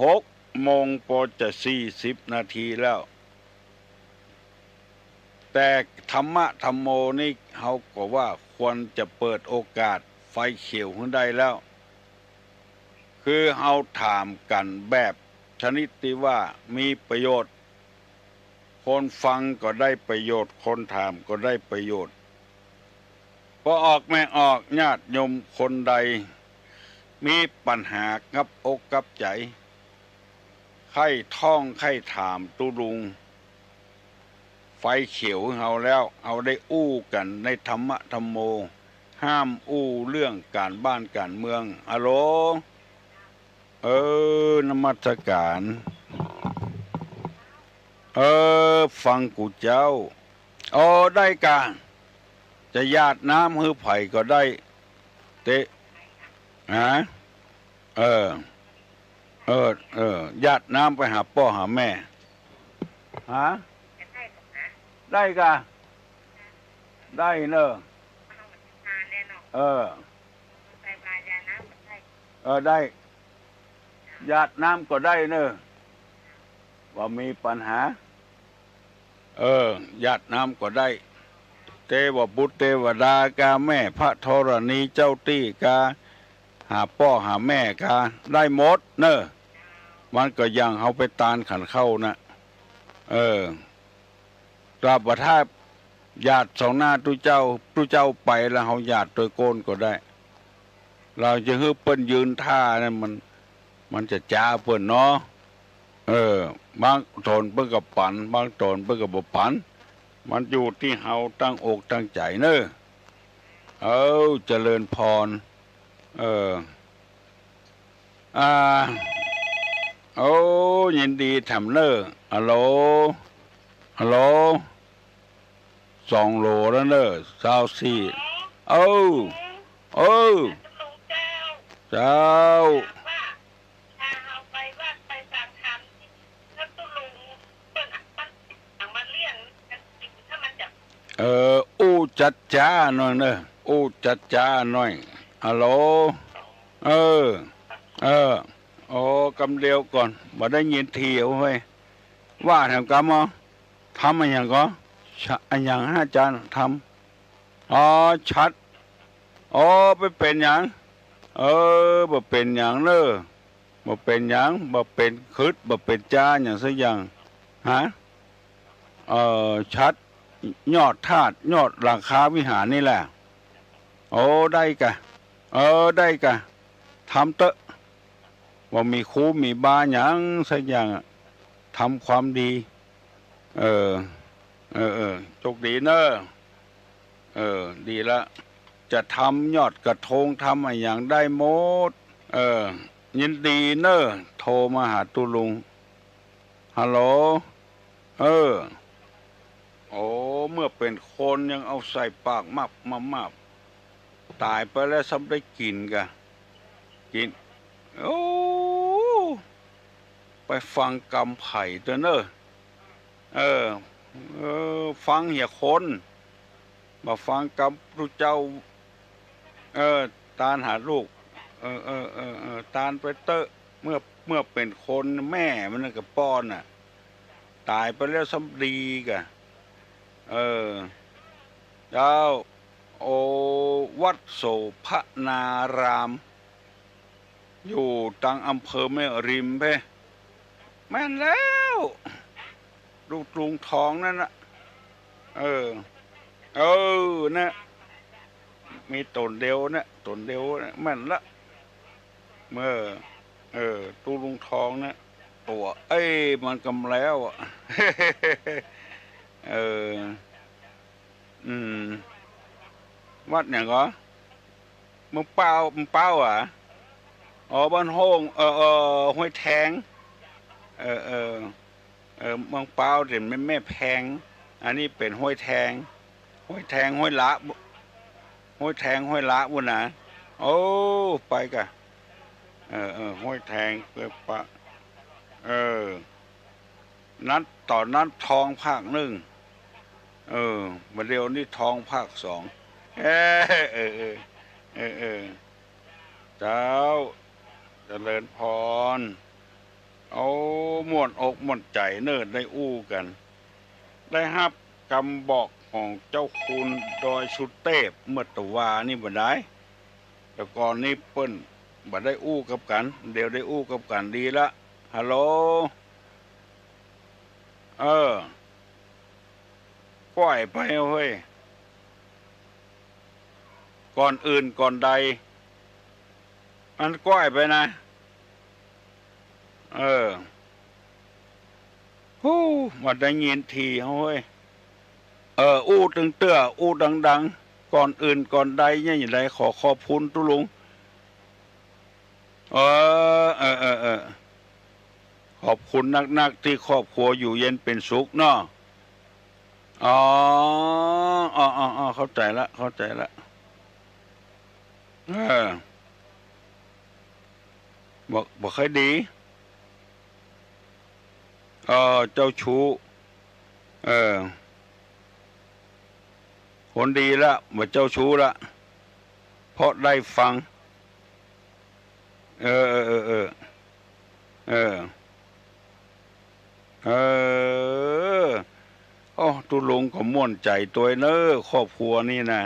หกโมงปอจะสี่สิบนาทีแล้ว แต่ธรรมะธัมโมนี่เฮาก็ว่าควรจะเปิดโอกาสไฟเขียวหื้อได้แล้ว คือเฮาถามกั๋นแบบชนิดตี้ว่ามีประโยชน์ คนฟังก็ได้ประโยชน์ คนถามก็ได้ประโยชน์ ปอออกแม่ออก ญาติโยมคนใดมีปัญหากับอกกับใจ๋ ใค่ท้องใค่ถามตุ๊ลุง ไฟเขียวหื้อเฮาแล้ว เฮาได้อู้กั๋นในธรรมะธัมโม ห้ามอู้เรื่องก๋านบ้านก๋านเมือง อะโหล เออ นมัสก๋าน เออ ฟังกูเจ้า อ๋อ ได้ก่ะ จะหยาดน้ำหื้อใผก็ได้ เต๊ะ ฮะ เออ เออ เออ หยาดน้ำไปหาป้อหาแม่ ฮะ ได้ก่ะ ได้เนอะ เออ เออ ได้ หยาดน้ำก็ได้เนอะ บ่มีปัญหา เออ หยาดน้ำก็ได้ เตวบุตรเตวดากา แม่พระธรณีเจ้าตี้กา หาป้อหาแม่กา ได้หมดเนอะ มันก็อย่างเฮาไปตานขันเข้านะ เออ ตราบว่าถ้าหยาดสองหน้าตุ๊เจ้า ตุ๊เจ้าไปแล้วเฮาหยาดตวยโก้นก็ได้ เฮาจะหื้อเปิ้นยืนท่านั้นมัน มันจะจ๊าเปิ้นเนาะ เออ บางต๋นเปิ้นก็ปั๋น บางต๋นเปิ้นก็บ่ปั๋น มันอยู่ตี้เฮาตั้งอกตั้งใจ๋เนอะ เออ เจริญพร เออ อ่า โอ้ ยินดีแถมเนอะ อะโหล อะโหล สองโหลแล้วเนอะ ซาวสี่ เอ้า เออ เจ้า เออ อู้จัดจ้าหน่อยเนอะ อู้จัดจ้าหน่อย อะโหล เออ เออ โอ้ กำเดียวก่อน บ่ได้ยินเถียวเฮ้ย ว่าแถมกำอ๋อ ธรรมอะหยังก่อ ชะ อะหยังฮะอาจ๋ารย์ ธรรม อ๋อ ชัด อ๋อ บ่เป๋นหยัง เออ บ่เป๋นหยังเนอะ บ่เป๋นหยัง บ่เป๋นขึด บ่เป๋นจ๊าหยังสักอย่าง ฮะ เออ ชัด ยอดธาตุ ยอดหลังคาวิหารนี่แหละ โอ้ ได้ก่ะ เออ ได้ก่ะ ทำเต๊อะ บ่มีครูมีบาหยังสักอย่างอะ ทำความดี เออ เออ เออ โชคดีเนอะ เออ ดีละ จะทำยอดกระทง ทำอะหยังได้หมด เออ ยินดีเนอะ โทรมาหาตุ๊ลุง ฮัลโหล เออ โอ้ เมื่อเป๋นคนยังเอาใส่ปากมับมับมับ ต๋ายไปแล้วซ้ำได้กิ๋นก่ะ กิ๋น โอ้ ไปฟังกำใผเต๊อะเนอะ เออ เออ ฟังเหียคน บ่ฟังกำตุ๊เจ้า เออ ตานหาลูก เออ เออ เออ เออ ตานไปเต๊อะ เมื่อ เมื่อเป๋นคนแม่มันน่ะก็ป้อนน่ะ ต๋ายไปแล้วซ้ำดีก่ะ เออ เจ้า โอ วัดโสภณาราม อยู่ตังอำเภอแม่ริมเป้ แม่นแล้ว ตุ๊ลุงทองนั่นน่ะ เออ เออ เนี่ย มีต๋นเดียวเนี่ย ต๋นเดียวเนี่ย แม่นละ เมื่อ เออ ตุ๊ลุงทองเนี่ย ตั๋ว เอ้ย มันกำแล้วอะ เออ อืม วัดหยังก่อ เมืองเป้า เมืองเป้าหวา อ๋อ บ้านโฮ่ง เออ เออ ห้วยแทง เออ เออ เออ เมืองเป้าเดี๋ยวแม่นแม่แพง อันนี้เป๋นห้วยแทง ห้วยแทง ห้วยละ ห้วยแทง ห้วยละปู้นนะ โอ้ ไปก่ะ เออ เออ ห้วยแทง เปื้อปะ เออ นั้น ต๋อนนั้นทองภาคนึ่ง เออ บ่าเดี่ยวนี้ทองภาคสอง เออ เออ เออ เออ เออ เจ้า เจริญพร เอา ม่วนอกม่วนใจ๋เน่อ ได้อู้กั๋น ได้ฮับกำบอกของเจ้าคุณดอยสุเตพเมื่อตะวานี้บ่ดาย แต่ก่อนนี้เปิ้นบ่ได้อู้กับกั๋น เดี๋ยวได้อู้กับกั๋นดีละ ฮัลโหล เออ ก้อยไปเฮ้ย ก่อนอื่นก่อนใด มันก้อยไปนะ เออ ฮู้ บ่ได้ยินทีเฮ้ย เออ อู้ตึงเตื้อ อู้ดังๆ ก่อนอื่นก่อนใดเนี่ย จะใดขอขอบคุณตุ๊ลุง เออ เออ เออ เออ ขอบคุณนักๆ ตี้ครอบครัวอยู่เย็นเป๋นสุขเนาะ อ๋อ อ๋อ อ๋อ อ๋อ เข้าใจ๋ละ เข้าใจ๋ละ เออ บ่ บ่ค่อยดี เออ เจ้าชู้ เออ คนดีละ บ่เจ้าชู้ละ เพราะได้ฟัง เออ เออ เออ เออ เออ โอ้ ตุ๊ลุงก็ม่วนใจ๋ตวยเน่อ ครอบครัวนี้นะ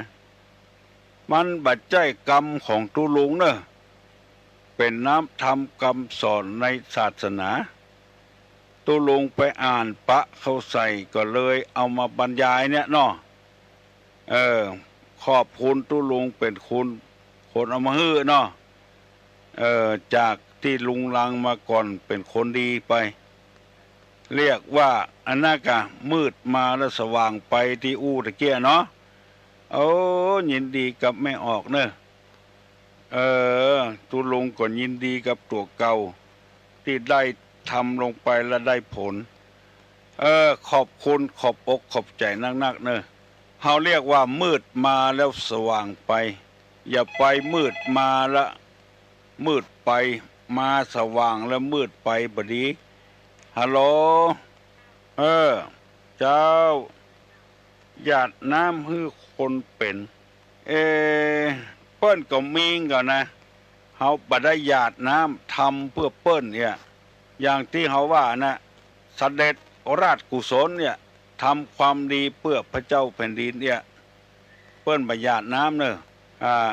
มันบ่ใจ้กำของตุ๊ลุงเน่อ เป๋นน้ำธรรมกำสอนในศาสนา ตุ๊ลุงไปอ่านปะเข้าใส่ก็เลยเอามาบรรยายเนี่ยเนาะ เออ ขอบคุณตุ๊ลุงเป๋นคน คนเอามาหื้อเนาะ เออ จากตี้รุงรังมาก่อนเป๋นคนดีไป เรียกว่าอันนั้นกะ มืดมาแล้วสว่างไป ตี้อู้ตะเกียเนาะ โอ้ ยินดีกับแม่ออกเน่อ เออ ตุ๊ลุงก็ยินดีกับตั๋วเก่า ตี้ได้ทำลงไปแล้วได้ผล เออ ขอบคุณ ขอบอกขอบใจ๋นักๆ เน่อ เฮาเรียกว่ามืดมาแล้วสว่างไป อย่าไปมืดมาละมืดไป มาสว่างแล้วมืดไปบ่ดี ฮัลโหล เออ เจ้า หยาดน้ำหื้อคนเป๋น เอ เปิ้นก็มีกั๋นนะ เฮาบ่ได้หยาดน้ำทำเปื้อเปิ้นเนี่ย อย่างตี้เฮาว่านะ เสด็จราชกุศลเนี่ย ทำความดีเปื้อพระเจ้าแผ่นดินเนี่ย เปิ้นบ่หยาดน้ำเน่อ อ่า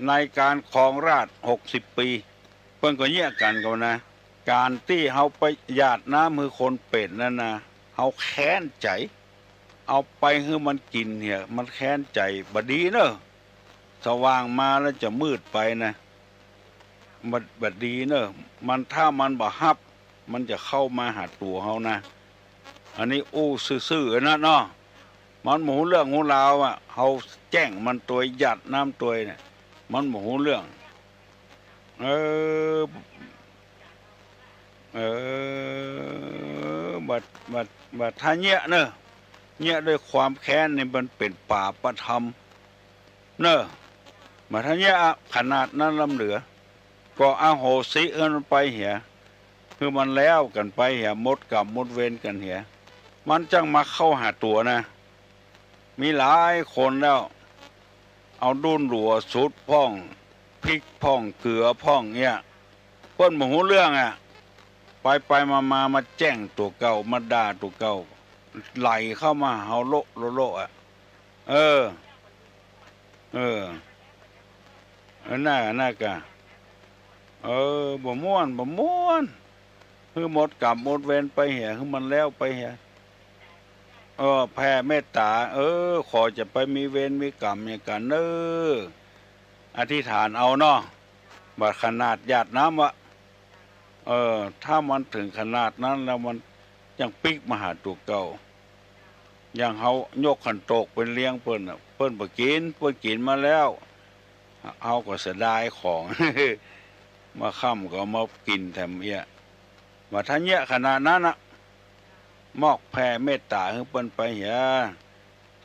ในก๋านครองราชย์หกสิบปี๋ เปิ้นก็เยียะกั๋นกั๋นนะ ก๋านตี้เฮาไปหยาดน้ำหื้อคนเป๋นนั้นนะ เฮาแค้นใจ๋ เอาไปหื้อมันกิ๋นเหีย มันแค้นใจ๋ บ่ดีเน่อ สว่างมาแล้วจะมืดไปนะ บ่ บ่ดีเน่อ มัน ถ้ามันบ่ฮับ มันจะเข้ามาหาตั๋วเฮานะ อันนี้อู้ซื่อๆ นะเนาะ มันบ่ฮู้เรื่องฮู้ราวอะ เฮาแจ้งมันตวย หยาดน้ำตวยเนี่ย มันบ่ฮู้เรื่อง เออ เออ บ่า บ่า บ่าถ้าเยียะเน่อ เยียะด้วยความแค้นนี่มันเป๋นป๋าปธรรมเน่อ บ่าถ้าเยียะขนาดนั้นล้ำเหลือ ก็อโหสิหื้อมันไปเหีย หื้อมันแล้วกั๋นไปเหีย หมดกรรมหมดเวรกั๋นเหีย มันจั้งมาเข้าหาตั๋วนะ มีหลายคนแล้ว เอาดุ้นหลัวสุดพ่อง พริกพ่อง เกลือพ่องเนี่ย เปิ้นบ่ฮู้เรื่องอะ ไปไปมามา มาแจ้งตั๋วเก่า มาด่าตั๋วเก่า ไหลเข้ามาหาเฮาโละโละโละอะ เออ เออ เออ น่า น่ากะ เออ บ่ม่วน บ่ม่วน หื้อหมดกรรมหมดเวรไปเหีย หื้อมันแล้วไปเหีย เออ แผ่เมตต๋า เออ ขอจะไปมีเวรมีกรรมอย่างกั๋นเน่อ อธิษฐานเอาเนาะ บ่าขนาดหยาดน้ำวะ เออ ถ้ามันเถิงขนาดนั้นแล้วมันยังปิ๊กมาหาตั๋วเก่า อย่างเฮายกขันโตกไปเลี้ยงเปิ้นน่ะ เปิ้นบ่กิ๋น เปิ้นกิ๋นมาแล้ว เฮาก็เสียดายของ มาค่ำก็เอามากิ๋นแถมเอี้ย บ่าถ้าเยียะขนาดนั้นน่ะ มอกแผ่เมตต๋าหื้อเปิ้นไปเหีย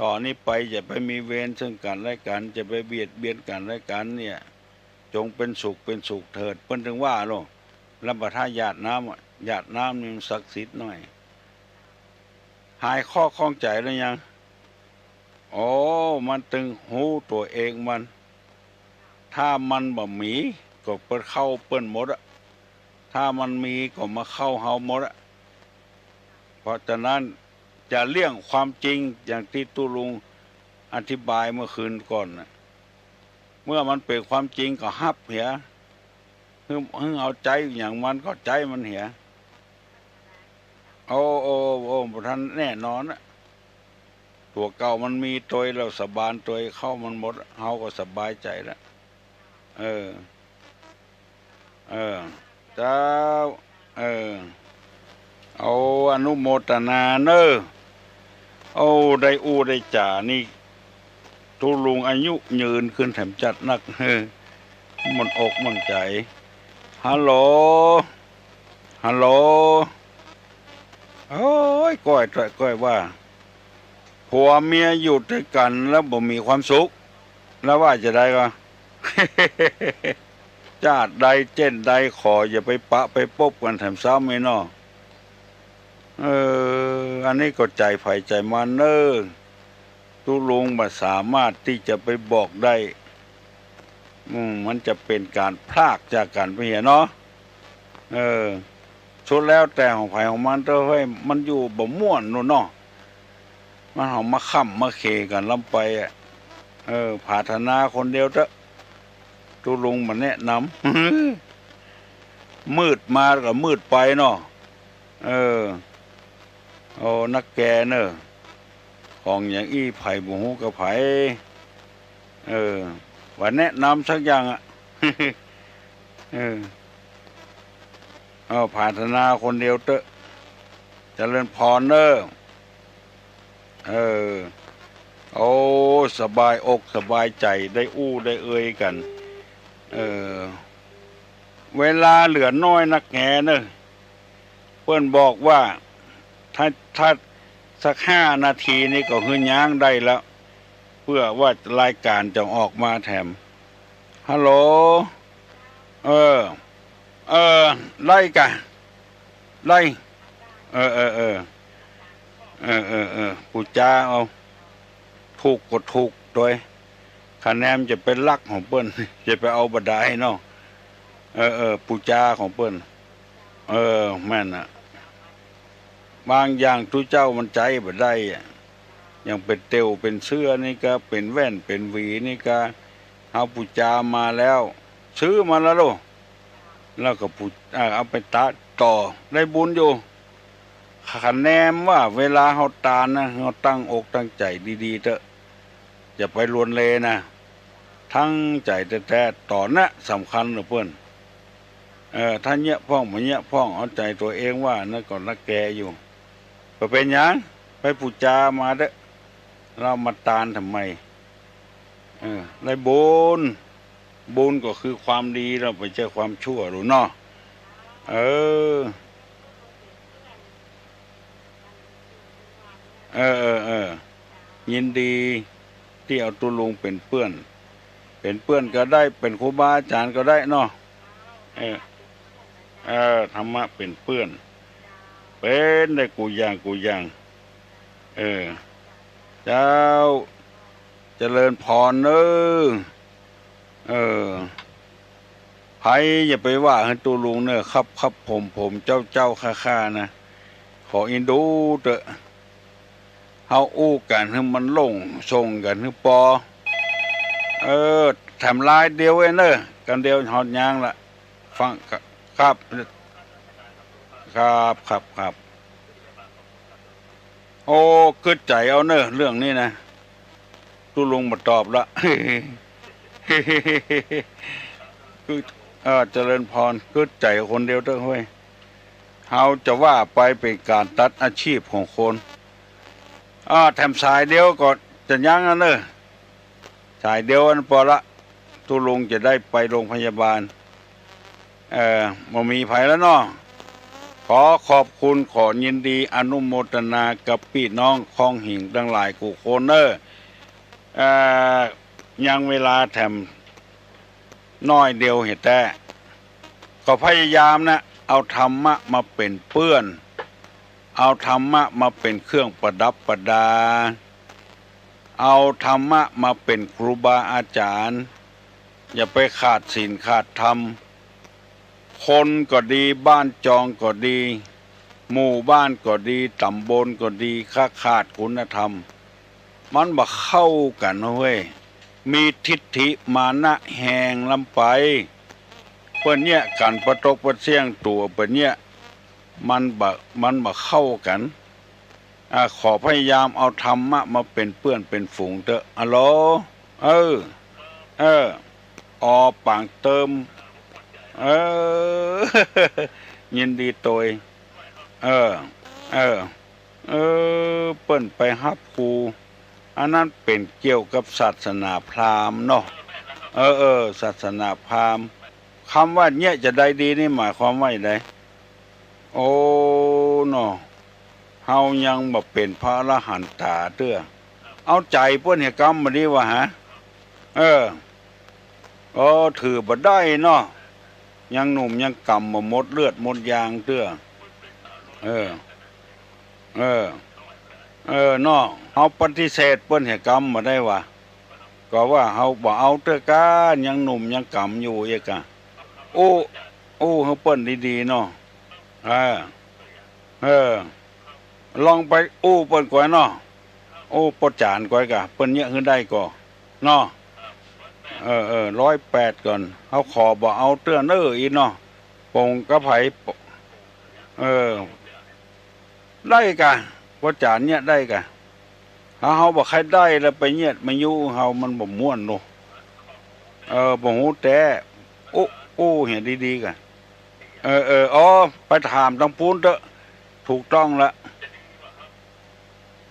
ต่อนี้ไปอย่าไปมีเวรซึ่งกั๋นและกั๋น อย่าไปเบียดเบียนกั๋นและกั๋นเนี่ย จงเป๋นสุขเป๋นสุขเถิด เปิ้นถึงว่าโลด แล้วบ่าถ้าหยาดน้ำอะ หยาดน้ำนี่มันศักดิ์สิทธิ์หน้อย หายข้อข้องใจ๋แล้วยัง โอ้ มันตึงฮู้ตั๋วเองมัน ถ้ามันบ่มีก็เปิ้นเข้าเปิ้นหมดอะ ถ้ามันมีก็มาเข้าเฮาหมดอะ เพราะฉะนั้นจะเลี่ยงความจริงอย่างตี้ตุ๊ลุงอธิบายเมื่อคืนก่อนน่ะ เมื่อมันเป๋นความจริงก็ฮับเหีย หึ หึเอาใจ๊หยังมันก็ใจ๊มันเหีย โอ้ โอ้ โอ้ บ่ทันแน่นอนอะ ตั๋วเก่ามันมีตวยแล้วสะบานตวยเข้ามันหมด เฮาก็สบายใจ๋ละ เออ เออ เจ้า เออ เอาอนุโมตนาเน่อ โอ้ ได้อู้ได้จ๋านี่ ตุ๊ลุงอายุยืนขึ้นแถมจัดนัก เออ มันอกมันใจ๋ ฮัลโหล ฮัลโหล โอ้ย ก้อย ก้อยว่า ผัวเมียอยู่ตวยกั๋นแล้วบ่มีความสุข แล้วว่าจะใดก็ จาติใดเจ้นใดขออย่าไปปะไปปบกั๋นแถมซ้ำไอ้น้อ เออ อันนี้ก็ใจ๋ใผใจ๋มันเน่อ ตุ๊ลุงบ่สามารถตี้จะไปบอกได้ อืม มันจะเป๋นก๋านพรากจากกั๋นไปเหียเนาะ เออ สุดแล้วแต่ของใผของมันเต๊อะเฮ้ย มันอยู่บ่ม่วนนู่นเนาะ มันเอามาค้ำมาเขกั๋นล้ำไปอะ เออ ผาถนาคนเดียวเต๊อะ ตุ๊ลุงบ่แนะนำ มืดมาก็มืดไปเนาะ เออ โอ้ นักแกเน่อ ของอย่างอี้ใผบ่ฮู้กับใผ เออ บ่แนะนำสักอย่างอะ เออ เอาผาถนาคนเดียวเต๊อะ เจริญพรเน่อ เออ โอ้ สบายอกสบายใจ๋ ได้อู้ได้เอยกั๋น เออ เวลาเหลือน้อยนักแหนเน่อ เปิ้นบอกว่า ถ้า ถ้าสักห้านาทีนี่ก็หื้อย้างได้แล้ว เปื้อว่ารายก๋านจะออกมาแถม ฮัลโหล เออ เออ ได้ก่ะ ได้ เออ เออ เออ เออ เออ เออ ปู๋จาเอา ถูกก็ถูกตวย คะแนนจะไปลักของเปิ้น จะไปเอาบ่ดายเนาะ เออ เออ ปู๋จาของเปิ้น เออ แม่นน่ะ บางอย่างตุ๊เจ้ามันใจ๊บ่ได้อะ อย่างเป๋นเต็วเป๋นเสื้อนี่ก็ เป๋นแว่นเป๋นหวีนี่ก็ เฮาปู๋จามาแล้ว ซื้อมาแล้วลูก แล้วก็ปู๋ อ่า เอาไปตะต่อ ได้บุญอยู่ คะแนนว่าเวลาเฮาตานนะ เฮาตั้งอกตั้งใจ๋ดีๆ เต๊อะ อย่าไปลวนเลนะ ตั้งใจ๋แต๊ๆ ต่อนะ สำคัญเน่อเปิ้น เออ ถ้าเยียะพ่องบ่เยียะพ่อง เอาใจ๋ตั๋วเองว่า นั่นก็นักแกอยู่ บ่เป๋นหยัง ไปปู๋จามาเต๊อะ แล้วมาตานทำไม เออ ได้บุญ บุญก็คือความดี แล้วบ่ใจ้ความชั่วลูกเนาะ เออ เออ เออ เออ ยินดีตี้เอาตุ๊ลุงเป๋นเปื้อน เป๋นเปื้อนก็ได้ เป๋นครูบาอาจ๋ารย์ก็ได้เนาะ เออ เออ ธรรมะเป๋นเปื้อน เป๋นได้กู้อย่างกู้อย่าง เออ เจ้า เจริญพรเน่อ เออ ใผอย่าไปว่าหื้อตุ๊ลุงเน่อ ครับ ครับ ผม ผม เจ้า เจ้า ข้า ข้านะ ขอเอ็นดูเต๊อะ เฮาอู้กั๋นหื้อมันลงส่งกั๋นหื้อปอ เออ แถมไลน์เดียวเองเน่อ กั๋นเดียวฮอดยางละ ฟัง ครับ ครับ ครับ ครับ โอ้ กึ๊ดใจ๋เอาเน่อ เรื่องนี้นะ ตุ๊ลุงบ่ตอบละ กึ๊ด เออ เจริญพร กึ๊ดใจ๋คนเดียวเต๊อะเฮ้ย เฮาจะว่าไปเป๋นก๋านตัดอาชีพของคน อ่า แถมสายเดียวก็จะยั้งอันเน่อ สายเดียวอันปอละ ตุ๊ลุงจะได้ไปโรงพยาบาล เอ่อ บ่มีใผแล้วเนาะ ขอขอบคุณ ขอยินดีอนุโมทนากับปี้น้องคองหิ่งตังหลายกู้คนเน่อ เอ่อ ยังเวลาแถมน้อยเดียวเหียแต๊ ก็พยายามนะ เอาธรรมะมาเป๋นเปื้อน เอาธรรมะมาเป๋นเครื่องประดับประดา เอาธรรมะมาเป๋นครูบาอาจ๋ารย์ อย่าไปขาดศีลขาดธรรม คนก็ดี บ้านจองก็ดี หมู่บ้านก็ดี ต๋ำบลก็ดี ขาด ขาดคุณธรรม มันบ่เข้ากั๋นเว้ย มีทิฐิมานะแฮงล้ำไป เปิ้นเยียะกั๋นปะตกปะเสี้ยงตั๋วเปิ้นเยียะ มันบ่ มันบ่เข้ากั๋น อ่า ขอพยายามเอาธรรมะมาเป๋นเปื้อนเป๋นฝูงเต๊อะ อะโหล เออ เออ ออ ปางเติม เออ ยินดีตวย เออ เออ เออ เปิ้นไปฮับครู อันนั้นเป๋นเกี่ยวกับศาสนาพราหมณ์เนาะ เออ เออ ศาสนาพราหมณ์ กำว่าเยียะจะใดดีนี่หมายความว่าจะใด โอ้ เนาะ เฮายังบ่เป๋นพระอรหันตาเตื้อ เอาใจ๋เปิ้นเหียกำบ่ดีวะฮะ เออ เออ ถือบ่ได้เนาะ ยังหนุ่มยังก๋ำบ่หมดเลือดหมดยางเตื้อ เออ เออ เออ เนาะ เฮาปฏิเสธเปิ้นเหียกำบ่ได้วะ ก็ว่าเฮาบ่เอาเตื้อก้า ยังหนุ่มยังก๋ำอยู่เยียะกะ อู้ อู้หื้อเปิ้นดีๆ เนาะ เออ เออ ลองไปอู้เปิ้นก่อยเนาะ อู้ป้อจ๋ารย์ก่อยกะ เปิ้นเยียะหื้อได้ก่อ เนาะ เออ เออ ร้อยแปดก่อน เฮาขอบ่เอาเตื้อเน้ออีเนาะ ป๋งกับใผ เออ ได้กะ ป้อจ๋ารย์เยียะได้กะ ถ้าเฮาบ่ใค่ได้แล้วไปเยียะมายุเฮามันบ่ม่วนเนาะ เออ บ่ฮู้แต๊ อู้ อู้เหียดีๆ กะ เออ เออ อ๋อ ไปถามตังปู๊นเต๊อะ ถูกต้องละ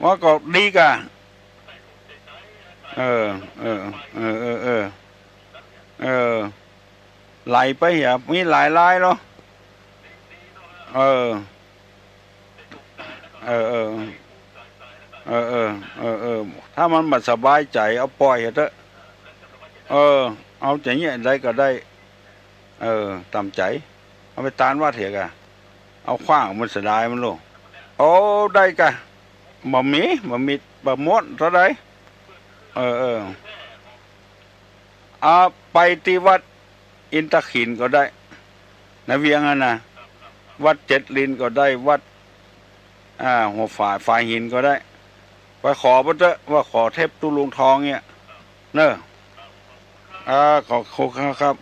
ว่าก็ดีกะ เออ เออ เออ ไหลไปเหีย มีหลายลายเนาะ เออ เออ เออ ถ้ามันบ่สบายใจ๋ เอาป่อยเถอะ เออ เอาจะเยียะใดก็ได้ เออ ต๋ามใจ๋ เอาไปตานวัดเหียกะ เอาขว้างมันเสียดายมันโลก โอ้ ได้กะ บ่มี บ่มี บ่ม่วนเต้าใด เออ เออ อ่า ไปตี้วัดอินทขิลก็ได้ ในเวียงอะนะ วัดเจ็ดลินก็ได้ วัด อ่า หัวฝาย ฝายหินก็ได้ ไปขอเปิ้นเต๊อะ ว่าขอเทพตุ๊ลุงทองเนี่ย เนอะ อ่า ขอบคุณครับ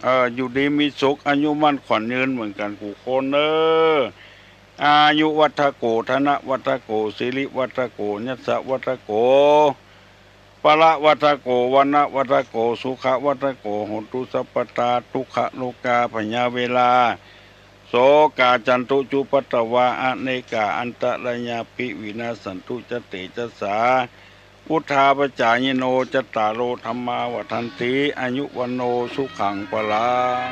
เออ อยู่ดีมีสุข อายุมั่นขวัญยืนเหมือนกั๋นกู้คนเนอะ อายุวัฒโก ธนวัฒโก สิริวัฒโก ยศวัฒโก พละวัฒโก วรรณวัฒโก สุขวัฒโก โหตุสัพพตา ทุกขโรคาพยาเวรา โสกาจันตุจุปัตตวา อเนกาอันตรายาปิวินาสสันตุ จะเตจะสา วุฑฒาปจายิโน จัตตาโรธัมมาวัฑฒันติ อายุวัณโณสุขังพลัง